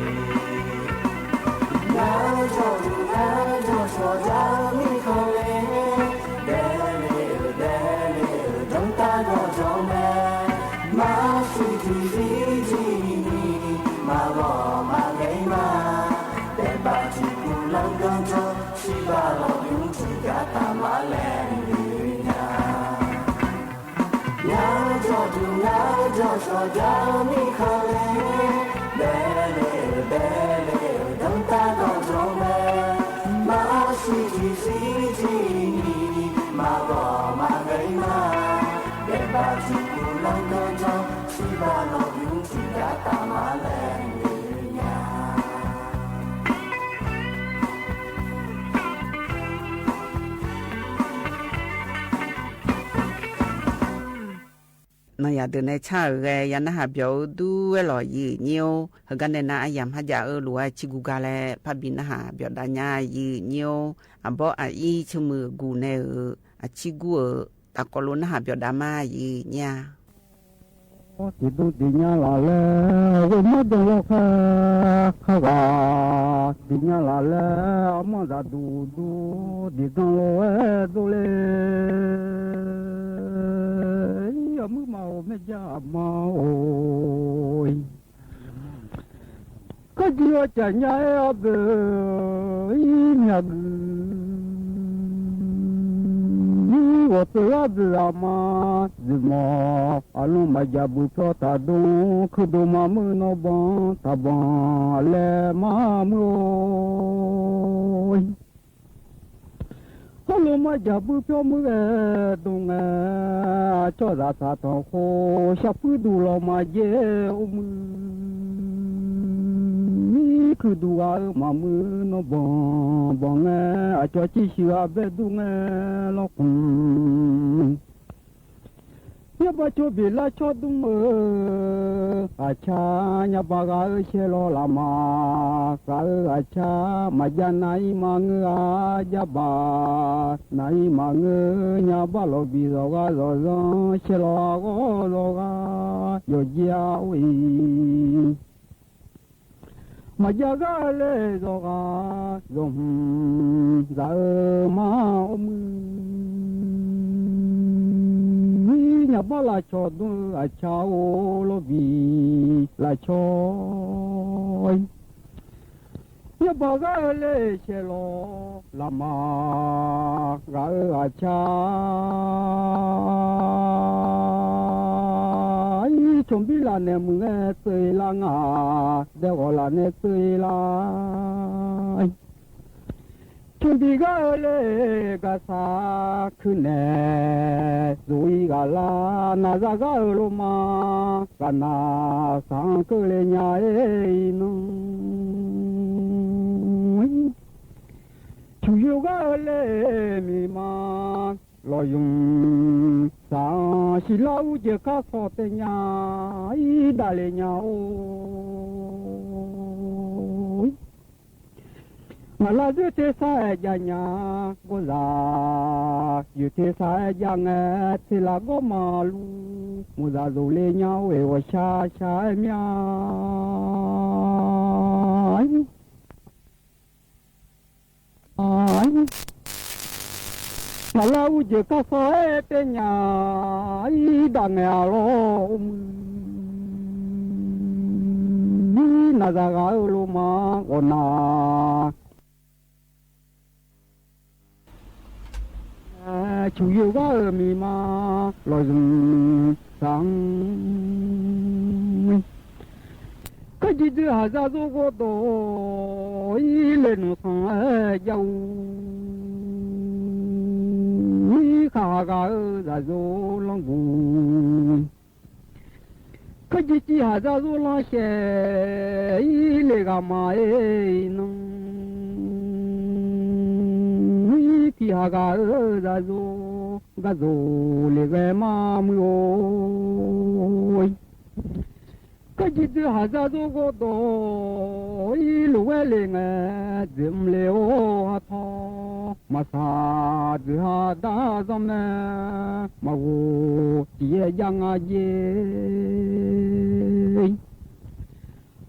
Ngar-eu jawqduq ngar-eu jawqshawq jar-eu mirkhanq le, daefle-euq daefle-euq danrtav gawqjawq mae, maqsiq tiqzir jir ni, maqghawq maqghae ma, daefbaq tiqkuf lanrganr janr, siqbaq lawqnymr tiqgar taf mar laeq noeq nya. Ngar-eu jawqduq ngar-eu jawqshawq jar-eu mirkhanq le, daefle-euq daefle-euq danrtav gawqjawq mae, maqsiq tiqzir jir ni, maqghawq maqghae ma, daefbaq tiqkuf lanrganr janr, siqbaq lawqnymr tiqgar taf mar laeq noeq nya. Nanqyaq deuq nae car-euq ghae ya narhaq byawq-eu dur-aer lawq, yiq nyir-or. Heugar nae nar aryamq harjav-eu lof-aer cirguv gar laer parbi narhaq byawqdav nya, yiq nyir-or. Aqbawr aqir ceumuiq guq nae-euq aqcirguv-euq tafkawv lof narhaq byawqdav ma, yiq nyir-a. Tiqdmr tiqnya laf laer ghoe mar dan lawr kar, kar ghaq tiqnya laf laer armawr zaqduq dur tiqdan lof-aer dovle. Armuir maqghof maerja aqma-or. Karjir-awr caf nya-aer arboeq-ir myaq guiq, ghawqteuv arboeq aqma dzoeqmawf, aqlmq maqjaq buiq pyawr taqdmr, kuirdmq maqmuir nawr banq taqbanq laer maqmuir-or. Hawrluf marjaq buir pyawr muir ghae dm ngae, aqcawq zaqsaq tanqkhov sharpuir duq lawq maqjae-or muir, kuiqduq ghaq-eu maqmuir nawr banq banq ngae, aqcawq civ shuif ghaq bae dur ngae lawr khmq. Nyarbar cawr beqlar cawr dmr-eu aqcar, nyarbar ghaq-eu shaerlawq lafmaf ghaq-eu aqcar, maqjav nav-ir maqngeur-a jarbaq, nav-ir maqngeur nyarbar lawq bif zawqghaq zawqzanr, shaerlawq ghawr zawqghaq yawqjav-or-iq. Maqjav ghaq-eu laer zawqghaq zawqhmq zaq-eu mar-or muir, nyaqbar lafcawq dmr-eu aqcar-or lawr bif lafcawq-ir. Nyarbar ghaq-eu laer shaerlawq lafmaf ghaq-eu aqcar-ir, Cawqbir lafnaeq muiq-aer tseuv-ir lar nga, daeghawq lafnaeq tseuv-ir lar. Cawqbir ghaq-eu le gaqsaq kuirnaeq zuf-ir ghaq lar, naqzaq ghaq-eu loma ghaqnaq saq-anr keuvle nya-ir nan. Cuqyo ghaq-eu le miqma lawqzmq saq-anr, siqlar urjeq kar sawq taev nya-ir daqle nya-or. Ngaqlar dzoer tersar-aer jav nya, gawrzaq yoeq tersar-aer jav ngae, tseqlaf gawrma luf muiqzaq zofle nya-or, eq ghawqshaq shaq-aer mya. Ngaqlar urjeq kar sawq-aer taev nya-ir daq ngae-a lawr, mr naqzaq ghaq-eu loma ghawqnaq cuqyo ghaq-euq miqma lawqzmq saq-anr, kharjir dzoer haqzar zor ghawrdawq ir le nmq sanq-aer jav-ur, ir khaqhaq ghaq-eu zaqzor lanrguq kharjir civ haqzar zor lanr shaeq ir le ghaq ma-ir nan, ir tiq haq ghaq-eu zaqzor gharzoq le ghae mar muir-or. Kharjir dzoer haqzar zor ghawrdawq ir lof-aer le ngae, dzoeqmr le-or ha tawr maqsaq dzoeq ha dar zanr mae, maqghof tiq yaer jav nga jer.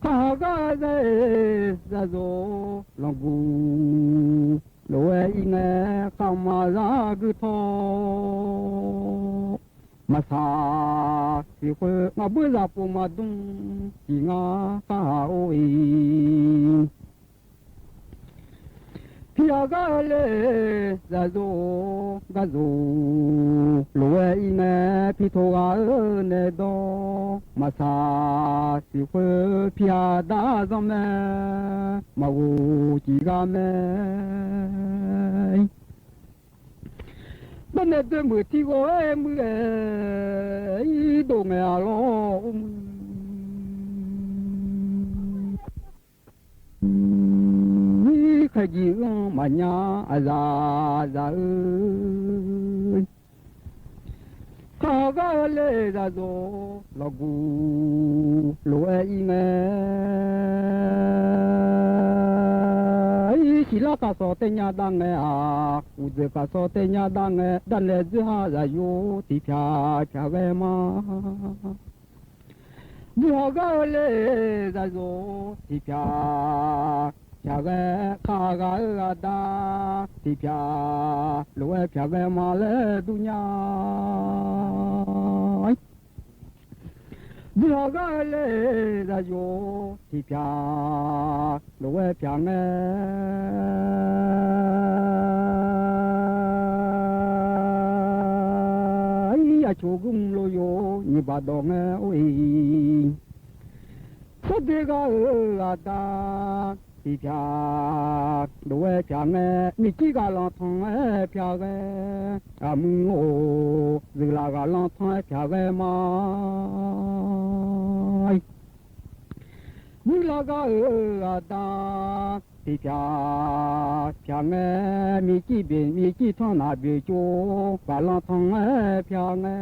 Khaqhaq ghaq-eu zaq-eq zaqzor lanrguq lof-aer ir ngae, khaqmaf zaqguir tawr maqsaq siq khoer, ngaqbeur zaqpov maqdmr tiq ngar khaqhaq or-iq. Tiq haq ghaq-eu le zaqzor gharzoq lof-aer ir ngae, pi toq ghaq-eu naeqdawq maqsaq siq khoer, pi haq dar zanr mae, maqghof tiq ghaq mae. Dawrnae dzoer meuq tiq ghawq-aer muir-aer ir dov ngae-a lawr, or muir khaeqjiq-anr maqnya aqzaq zaq-eu. Khaqhaq ghaq-eu le zaqzor lanrguq lof-aer ir ngae, ir siqlar kaq sawq taev nya dar ngae-aq, uqdzaeq kaq sawq taev nya dar ngae, darnae dzoer ha zaqyo tiq pyaq pyaq ghae ma. Dzoer ha ghaq-eu le zaqzor tiq pyaq pyaq ghae, khaqhaq ghaq-eu aqda tiq pyaq lof-aer pyaq ghae ma laer dur nya. Dzoer ha ghaq-eu le zaqyo tiq pyaq lof-aer pyaq ngae, ir aqcoq guirmr lof-eu nyiq baq dawq ngae or-iq. Sawrdoer ghaq-eu aqda tiq pyaq lof-aer pyaq ngae, miqcir ghaq lanqtanq-aer pyaq ghae, aqmuiq-or, zeuqlaf ghaq lanqtanq-aer pyaq ghae ma. Muiqlar ghaq-eu aqda tiq pyaq pyaq ngae, miqcir beq miqcir tanr naq beq cov ghaq lanqtanq-aer pyaq ngae,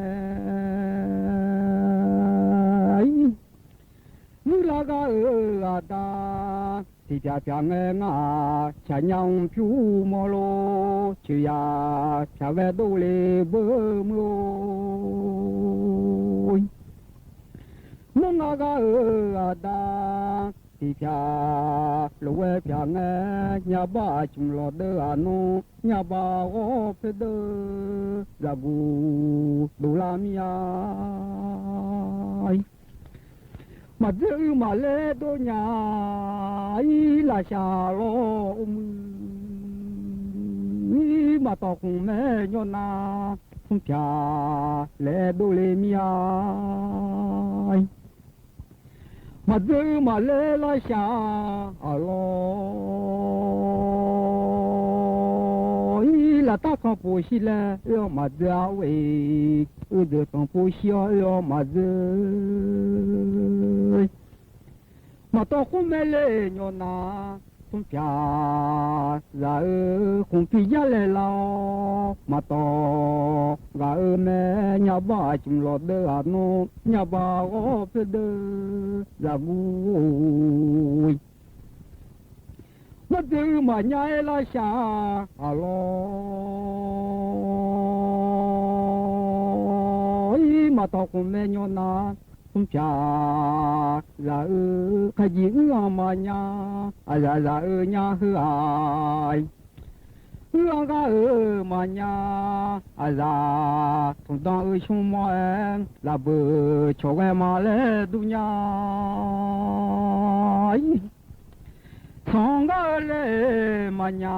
muiqlar ghaq-eu aqda tiq pyaq pyaq ngae, ngar-aq shaqnya mr pyur mawr lor, coeqyaq pyaq ghae dovle beu muir-or. Mawrngar ghaq-eu aqda tiq pyaq lof-aer pyaq ngae, nyabaq aqcmq lawqdeuv-aq nawr nyabaq ghawr poerdeuv zaqguq dovlar mir-a. Maqdzer uir maqlaer dov nya-ir lafshaq lawr or muir, maqtawq khmq maer nyawr nar pyaq laer dovle mir-a. Maqdzeur maqler lar shaq-aq lawr-ir, laftar tanqpov shir laer oe-awr maqdzeur-a. Oe-iq, oedeuq tanqpov shir-awr oe-awr maqdzeur. Maqtawv khmr mae le nyawq nar, smr pyaq zaq-eu khmqpir jar laeq lar-awr, maqtawv ghaq-eu mae, nyarbar aqcmq lawqdeuv-aq nawr, nyarbar ghawr poerdeuv zaqguv-or. Maqdzeur maqnya-aer lar shaq-aq lawr-ir, maqtawv khmr mae nyawq nar, smr pyaq zaq-eu khaeqjiq uir-anr maqnya, aqzaq zaq-eu nya heu-aq, uir-anr ghar-euq maqnya, aqzaq tmqdan-eu shmr mawr-aer, lafbeuq cawq ghae ma laer dur nya-ir. Sanq gar-eu laer maqnya,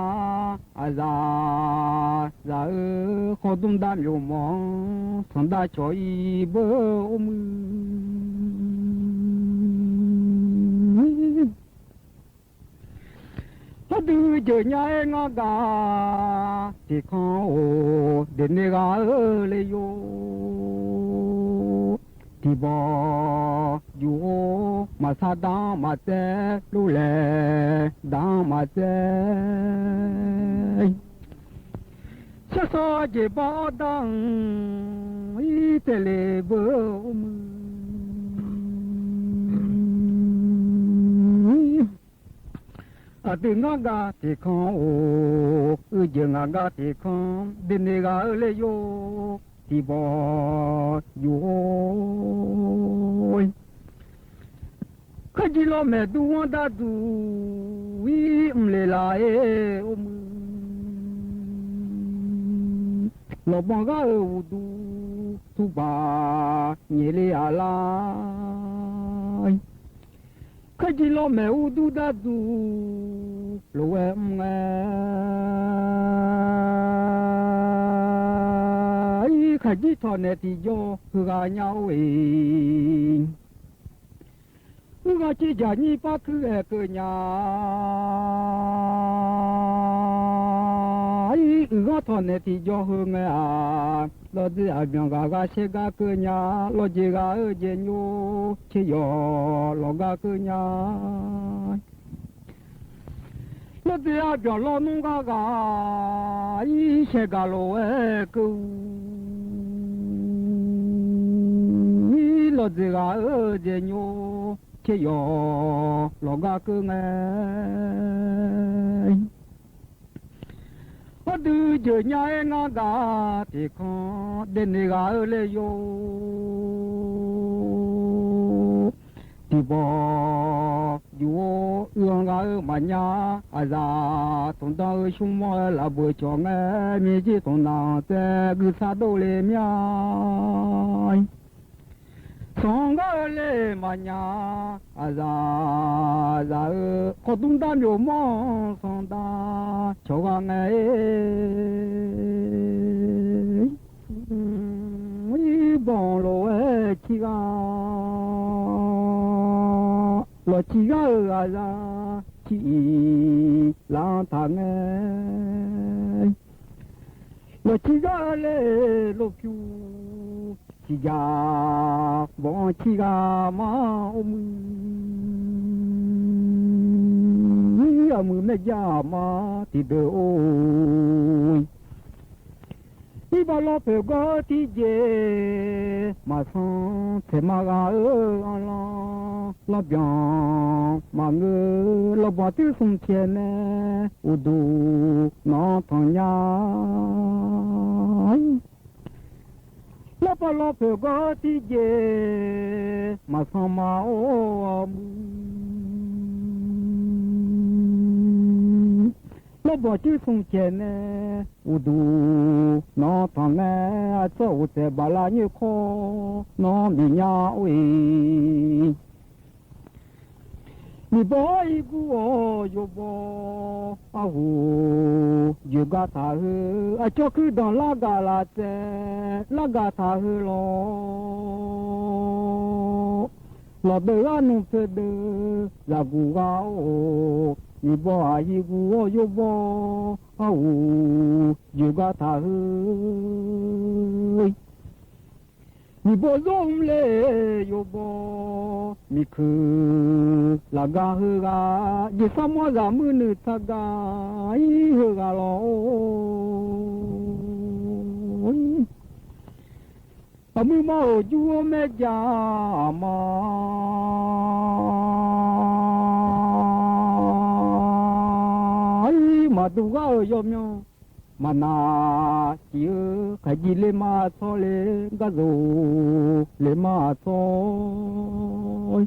aqzaq zaq-eu khawrdmr dav myawq mawq-anr, sanqdav cawq-ir beu or muiq. Hawrdui jeuq nya-aer ngar gaq tiqkanr-or, deqne ghaq-eu le yawr. Tiqbawq yuf-or, maqsar danr maqtsaer, lorlaeq danr maqtsaer. Sharsawr jeqbar-awr dar-anr, ir taeq le beu or muiq. Aqdui ngar gaq tiqkanr-or, uiq jeuq ngaq gaq tiqkanr, deqne ghaq-eu le yawr. Tiqbawq yuf-or, kharjir lawr maeq dur-anr darduq ir mqle laf-aer or muiq. Lawqbanq ghar-euq uqduq turbaq nyaef le-aq lar. Kharjir lawr maeq ur dur darduq lof-aer mr ngae, ir kharjir tawq naeq tiqjawr heughaq nya-or-iq. Mr ghanr cirjaq nyir par kuir-aer keuv nya. Ir uiq ghanr tawq naeq tiqjawr heu ngae-aq, lawrdzer aqbyanq ghaq ghaq shaer gar keuv nya. Lawrjeq ghaq-eu jeq nymr tser yawq lawq gar keuv nya. Lawrdzer aqbyanq lawnmr gar ghaq ir shaer gaq lof-aer keuv-u. Ir lawrdzer ghaq-eu jeq nymr tser yawq lawq gar keuv ngae. Hawrdui jeuq nya-aer ngar gaq tiqkanr, deqne ghaq-eu le yawr. Tiqbawq yuf-or, uiq-anr ghaq-eu maqnya. Aqzaq tmqdan-eu shmr mawr-aer lafbeuq cawq ngae, mirjir tmqnaq-anr tsaev guisar dovle mir-a. Sanq gar-eu le maqnya, aqzaq zaq-eu khawrdmr dar myawq mawr-anr sanqdav cawq ghaq ngae. Banq lof-aer cir ghaq, lawqcir gar-eu aqzaq cir-iq lar-anr taq ngae. Lawqcir gar-eu le lofpyur, tiqjaq banq-anr cir ghaq ma or muiq. Aqmuiq maerjaq ma tiqdeuq or. Irbaq lawpoeq gawr tirjeq, maqsanr taeq ma ghaq-eu anrlanr. Lawrbyanq maqngeur, lawrbaq tser smq caeq nae, uqduq nawq-anr tanq nya. Lawrbaq lawpoeq gawr tirjeq, maqsanr ma or muiq. Lawrbaq tser smq caeq nae, uqduq nawq-anr tanq nae, aqtsawr uqtsaeq baqlar nyoer kawr nawr miqnya or-iq. Miqbaw-awr irgur-awq yawbaw arhu, joeqgar taq heu, aqcawq kuirdanq largaq laf tsaev largaq taq heu lawr. Lawqdeuv-ar nmr poeqdeuv zaqguq ghaq-or, miqbaw-aq irgur-awr yawbaw arhu, joeqgar taq heu. Miqbaw zawr mr le yawbaw, miqkuiq lafgar heughaq, jeqsar mawr zaq muir nuiq taqgaq-ir heughaq lawr-or. Aqmuir mar-euq jur-awr maerja aqma-ir maqduq ghar-euq yawmyanr, maqnaq ciq-eu khaqjir ler mar tsawr le, gar zoq le mar tsawr.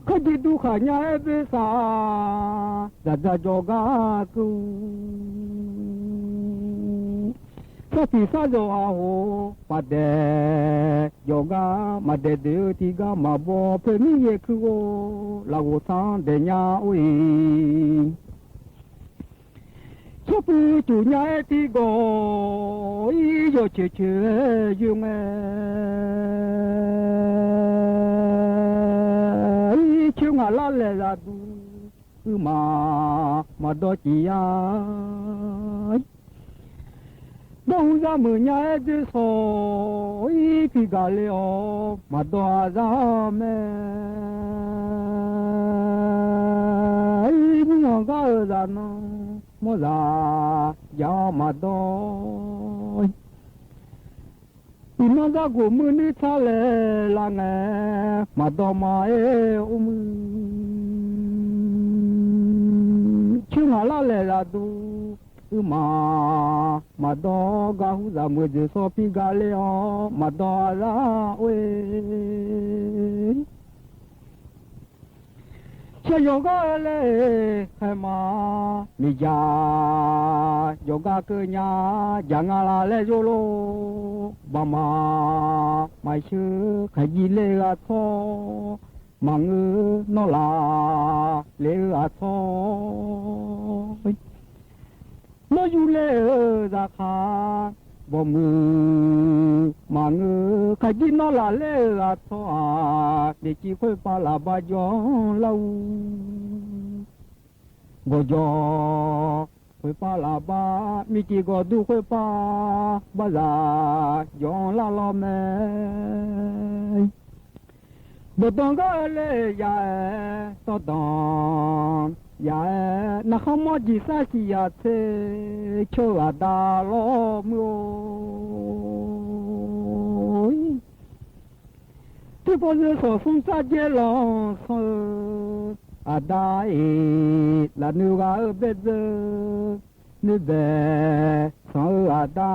Kharjir dur khaq nya-aer boersaq, dzaqdzaq jawrgar keuv-u. Sarpiq sarzawq aqhof paqdaeq jawrgar, maqdaeq doeq-eu tiqgar maqbaw, poeq mir yaeq kuir ghov lafghof tanr daeq nya-or-iq. Tsawrpuiv cuf nya-aer tiqgawq-ir, yawcoeq coeq-aer yoer ngae, coer ngaq lar laeq zaqduq, uiqmaf maqdawr ciq ya. Dawrhu zar meuq nya-aer dzoer shawq-ir, pi gaq le-awr maqdawr-a zar mae. Mr-anr gar-eu zaqnan mawrzaq jav-awr maqdawr. Iqnan zar goq muir nuir tsar laeq lar ngae, maqdawr ma-aer or muir. Coer ngaq lar laeq zaqduq, uiqmaf maqdawr gar, hurzaq meuq dzoeq shawr pi gaq le-awr maqdawr-a zar or-e. Shaqyawq ghar-eu laer-eu khaeq ma, miqjaq jawrgar keuv nya, jaq nga la laer zor lor. Baqmaf maqsheuq khaqjir ler-eu ghaq tsawr, maqngeur nawr laf le-eu ghaq tsawr. Nawr yur ler-eu zaqkhav, bawqmuiq maqngeur khaqjir nawr laf ler-eu ghaq tsawr-aq, miqciv khoerpav laf bar jawr-anr lar-ur. Gawqjawq khoerpav laf bar, miqciv gawqdur khoerpav, barzaq jawr-anr lar lawr mae. Bawqdanq gar-eu laer ya-aer, tawrdanq ya-aer, narkhar mawr jeqsar siq ya tser, coer-eu aqda lawr muir-or. Tiqpov zeu shawq smr tsar jaer lanq sanr-eu aqda-iq, lafnoeq ghaq-eu baedzeu noeqbaeq sanq-eu aqda,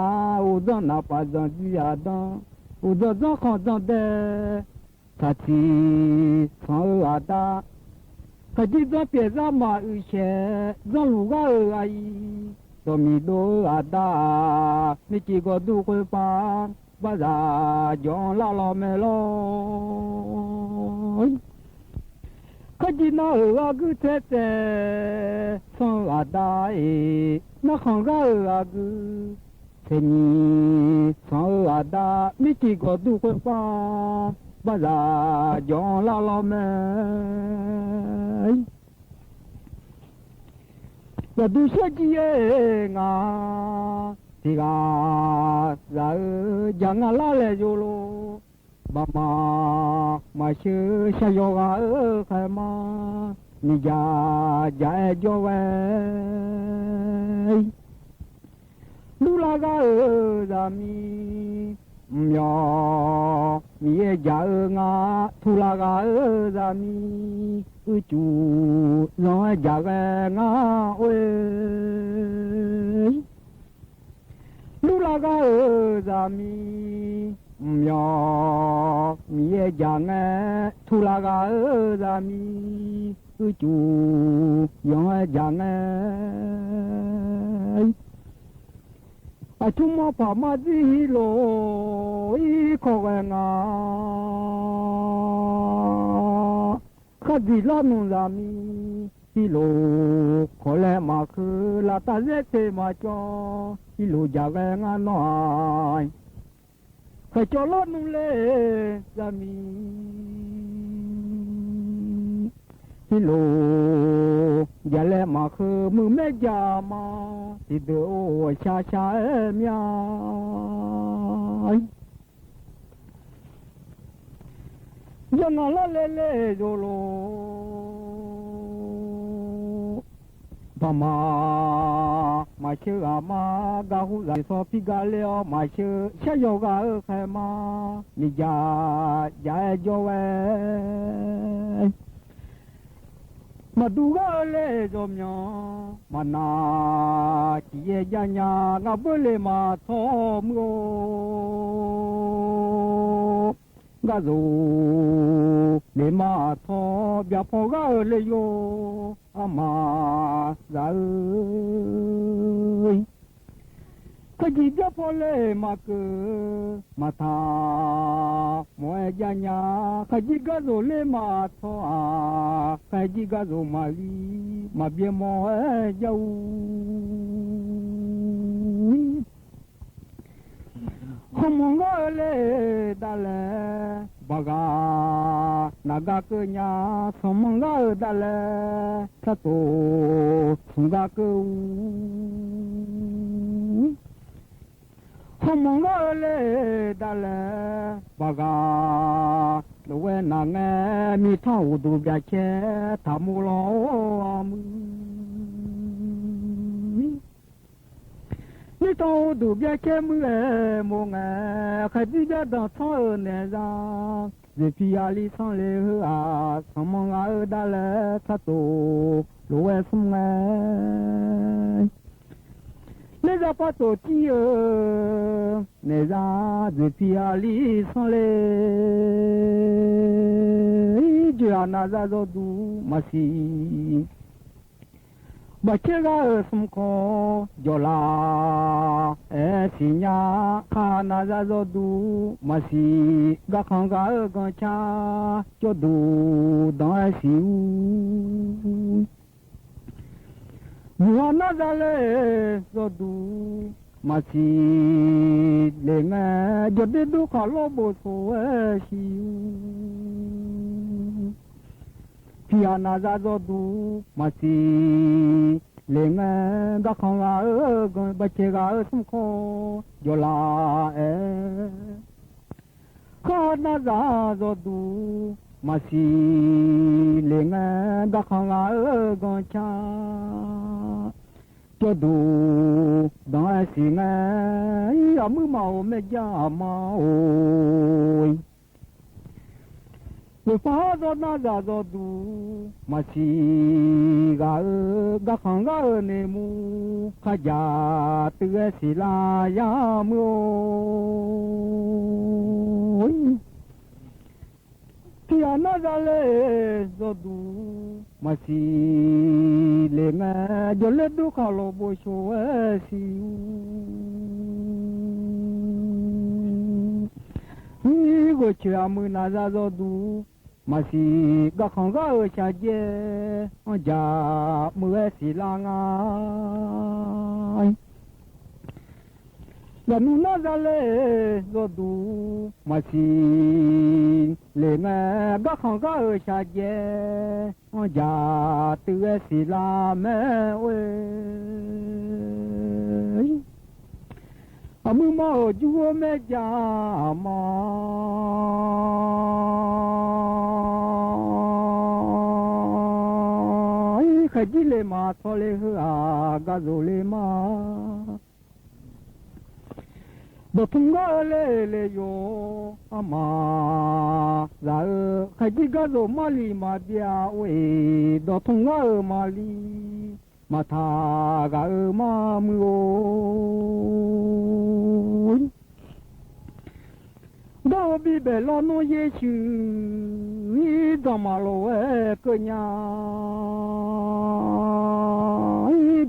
uqdzan naqpaf zanqdui aqdan, uqdzan dzanrkhanq dzanqdae taqtiq sanq-eu aqda, khaqjir dzanr pyaeq zar maq uiqshaeq dzanrluf ghar-eu aqyuif, dawqmiq dov-eu aqda-aq, mircif gawqdur khoerpav barzaq jawr-anr lar lawr mae lawr. Kharjir nar-euq gharguir taer tsaev sanr-eu aqda-iq, narkhanq ghar-euq aqgeu tsaeqnyiq sanq-eu aqda, mircif gawqdur khoerpav barzaq jawr-anr lar lawr mae. Yaqdur shawrjir-aer nga, tiq ghaq zaq-eu jaq nga lar laeq yawlor. Baqmaf maqsheuq shaqyawq ghaq-eu khaeq ma, miqjaq jaq-aer jawr ghae. Lurlar ghar-eu zaqmiq, mqmyawq Miqyaer jaq-eu nga, tuqlar ghaq-eu zaqmiq, uicuiv zanq-aer jaq ghae ngar or-e. Lurlar ghar-eu zaqmiq, mqmyawq Miqyaer jaq ngae, tuqlar ghaq-eu zaqmiq, uicuiv zanq-aer jaq ngae. Aqcmr mawr paq mar dzir lof-ir kawv ghae nga. Khardiq lar nmr zaqmiq, irlof khawf laer maqkeuv, laftav zaer teq maqcawv, irlof jaqghae ngar nawr-aq, khaeqcawv lar nmr le zaqmiq, irlof jaqlaer maqkeuv, muiq maer jaq-ma, tiqdeuq-or shaqshaq-aer mya. Yawqnan lar le le zolo, baqmaq maqsheu ghaq ma, gaqhu zaqsaw pirga ler-awr maqsheu, shar yawqghaq-eu khaeq ma, miqjaq jaq-aer jawr ghae. Maqdur ghar-eu le zawqmyanq, maqnaq ciqyaer jar nya, ngaq beur le maqtawr muir-or. Gharzoq le maqtawr, byaqpaw ghar-eu le yawr, armaf zaq-eu. Kharjiq byaqpaw le maqkeuv, maqtaq mawf-aer jar nya, kharjiq gharzoq le maqtawr-aq, kharjiq gharzoq maqli, maqbyaer mawr-aer jar-ur. Khanqmanq ngar-eu le dav laer, baqghaq naqgar keuv nya, sanqmanq ngar-eu dav laer, sartof smq gar keuv-ur. Khanqmanq ngar-eu le dav laer, baqghaq lof-aer naq ngae, mirtanq uqduq byacae taqmur lawr-awr muir. Mirtanq uqduq byacae muir-aer mawr ngae, khaeqbir byadanq tanr-eu naeq zaq, zoeqpi aqli sanr le heu-aq, sanqmanq ghaq-eu dav laer, sartof lof-aer smr ngae. Naeq zaq par tof tir-eu naeq zaq, zoeqpi aqli sanr le. Joeqaq naq zaq zawduq maqsiq, baqcaer ghaq-euq smr kawv jawqlaf-aer siqnya. Khaqnaq zaq zawduq maqsiq, garkhanq ghaq-euq ganqcar, jawrduq danq-aer siq-ur. Muiqha nar zaq le zawduq maqsiq le ngae, jawqder dur khaqlawr bof sof-aer siq-ur. Tiqghaq naq zaq zawduq maqsiq le ngae, garkhanq ghaq-euq ganq, baqcaer ghaq-euq smr kawv jawqlaf-aer. Khaqnaq zaq zawduq maqsiq le ngae, garkhanq ghaq-euq ganqcar, jawrduq danq-aer siq ngae, aqmuir maqghof maerjar aqma-or. Khoeqpaq-awr zawrnar zaq zawduq maqsiq ghaq-eu, garkhanq ghaq-euq noeqmur, kharjaq teuv-aer siqlar yar muir-or. Tiqghaq nar zaq le zawduq maqsiq le ngae, jawqler dur khaqlawr bof sof-aer siq-ur. Ghoeqcoeq aqmuiq naq zaq zawduq maqsiq, garkhanq ghaq-euq shaqjaev, anrjaq meuq-aer siqlar nga. Zaqnmr nar zaq le zawduq maqsiq le ngae, garkhanq ghaq-euq shaqjaev, anrjaq teuv-aer siqlar mae-or. Aqmuir mawr-euq jur-or maerjar aqma. Khaeqjir le maqtawr le heu-aq, garzoq le ma. Dawqtmq ngar-eu le le yawr armaf zaq-eu, khaeqjir garzoq marli maqbyav-or-eq, dawqtmq ngar-euq maqli maqtaq ghaq-eu mar muir-or. Dawr-eu bibae lawrnmr yershuif-ir, danqmaq lof-aer keuv nya-ir,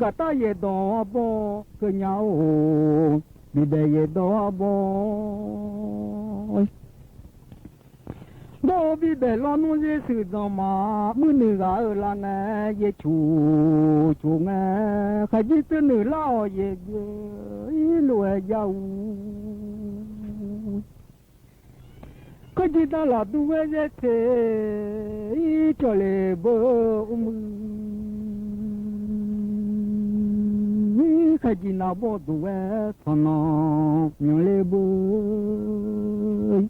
gaqtav yaeqdawq arbawr keuv nya-or, bibae yaeqdawq arbawr. Tawr-eu bibaef lawnmr zir shuif dzanq ma, muir nuiq ghaq-eu lav ngae, yaeq coq coq ngae, khaqjir teunuiq lar-awq yaeq byeu, ir lof-aer jar-u. Kharjir danr laf dur ghaer zaer te, ir cawq le beu mr muiq, khaqjir nav bawr duq ghaer sanqnanq myanq le beu.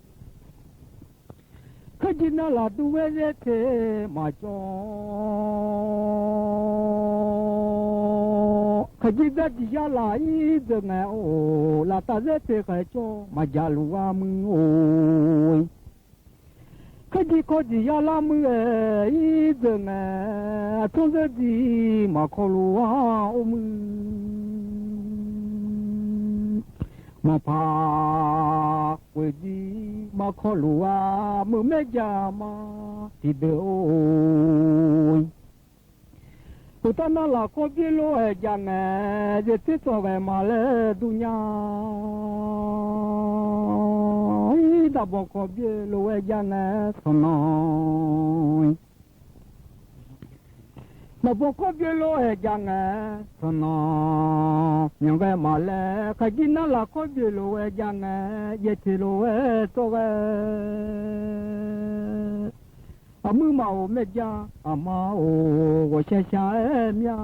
Kharjir danr laf dur ghaer zaer te maqcawv, khaqjir gardiq yar laf ir dzeuq ngae-or, laf taf zaer te khaeq cawv maqjaq luf ghar muir-or. Kharjir kawrdiq yar lar muir-aer ir dzeuq ngae, aqtsawr dzerdiq maqkawv luf ghar or muir, maqpaq ghoeqdiq maqkawv luf ghar muiq maer ja ma tiqdeuq-or. Uqtar nar lafkawr byaer lof-aer ja ngae, zaeqtser tsawv ghae ma laer dur nya. Ir daqbawq kawv byaer lof-aer ja ngae sanqnanq, daqbawq kawv byaer lof-aer ja ngae sanqnanq, myanq ghae ma laer khaqjir nar lafkawr byaer lof-aer ja ngae, jaeq teq lof-aer tsawv ghae. Aqmuir maqof maer ja, aqma-or ghawqshaq shaq-aer mya,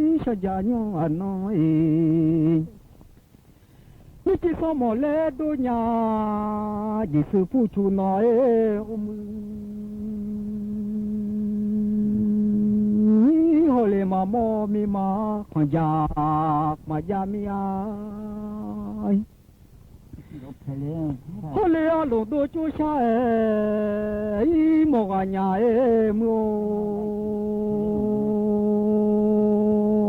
ir shaq ja nymr aqnan-iq. Mircir sanrmawf laer dov nya, jeqsur pur cu nawq-aer or muir, hawle maqmawr mirma, khanqjaq maqjav mir-a. Hawle arluf dov cov shar-aer, ir mawq ghaq nya-aer muir-or,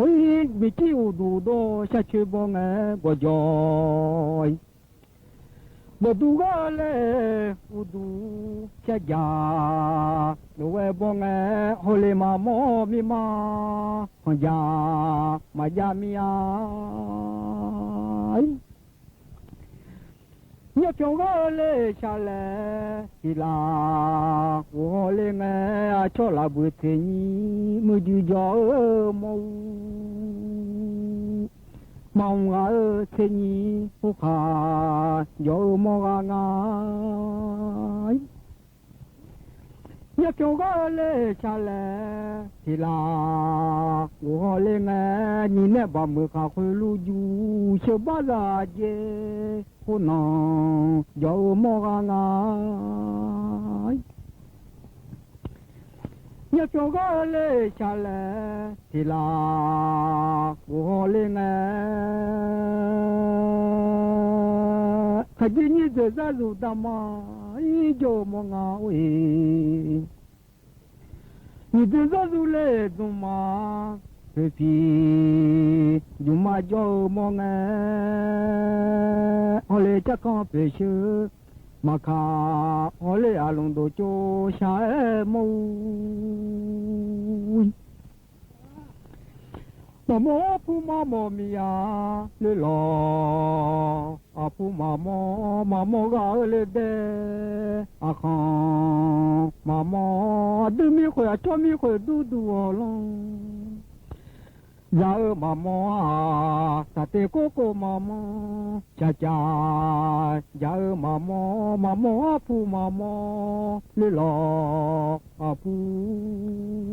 ir miqcir uqduq dov sharcoer baw ngae gawqjawq-ir. Bawqduq ghar-eu laer uqduq sharjaq lof-aer baw ngae, hawle maqmawr mirma, khanqjaq maqjav mir-a. Myavpyawq ghar-eu laer shaqlae tiqlaf ghof hawle ngae, aqcawq laf buiq tseqnyir muiqjuq jawq-eu mawr-ur, maqmq ghaq-eu tseqnyir khoerkhaq jawq-eu mawr gha nga. Myavpyawq ghar-eu laer shaqlae tiqlaf ghof hawle ngae, nyiq nae baq meuq khaq khoerlof juq sheuq bar zaq jaev khoernan jawq-eu mawr gha nga. Myavpyawq ghar-eu laer shaqlae tiqlaf ghof hawle ngae, khaqjir nyiq dzoeq zarzuf daqma ir jawr-eu mawr nga or-e. Nyiq dzoeq zarzuf laer dzmq ma poeqpiq jmqma jawr-eu mawr ngae, hawle carkanr poeqsheuq maqkaq hawle aqlmq dov cov shaq-aer mawr-ur. Maqmawr arpur maqmawr miqya loer lawq. Aqpur maqmawr maqmawr ghaq-eu le dae, aqkhanq maqmawr aqdui mirkhoeq aqcawq mirkhoeq durdur-awq lanr. Zaq-eu maqmawr-aq, taqteq korkov maqmawr, caqcaq jaq-eu maqmawr, maqmawr arpur maqmawr loer lawq aqpur.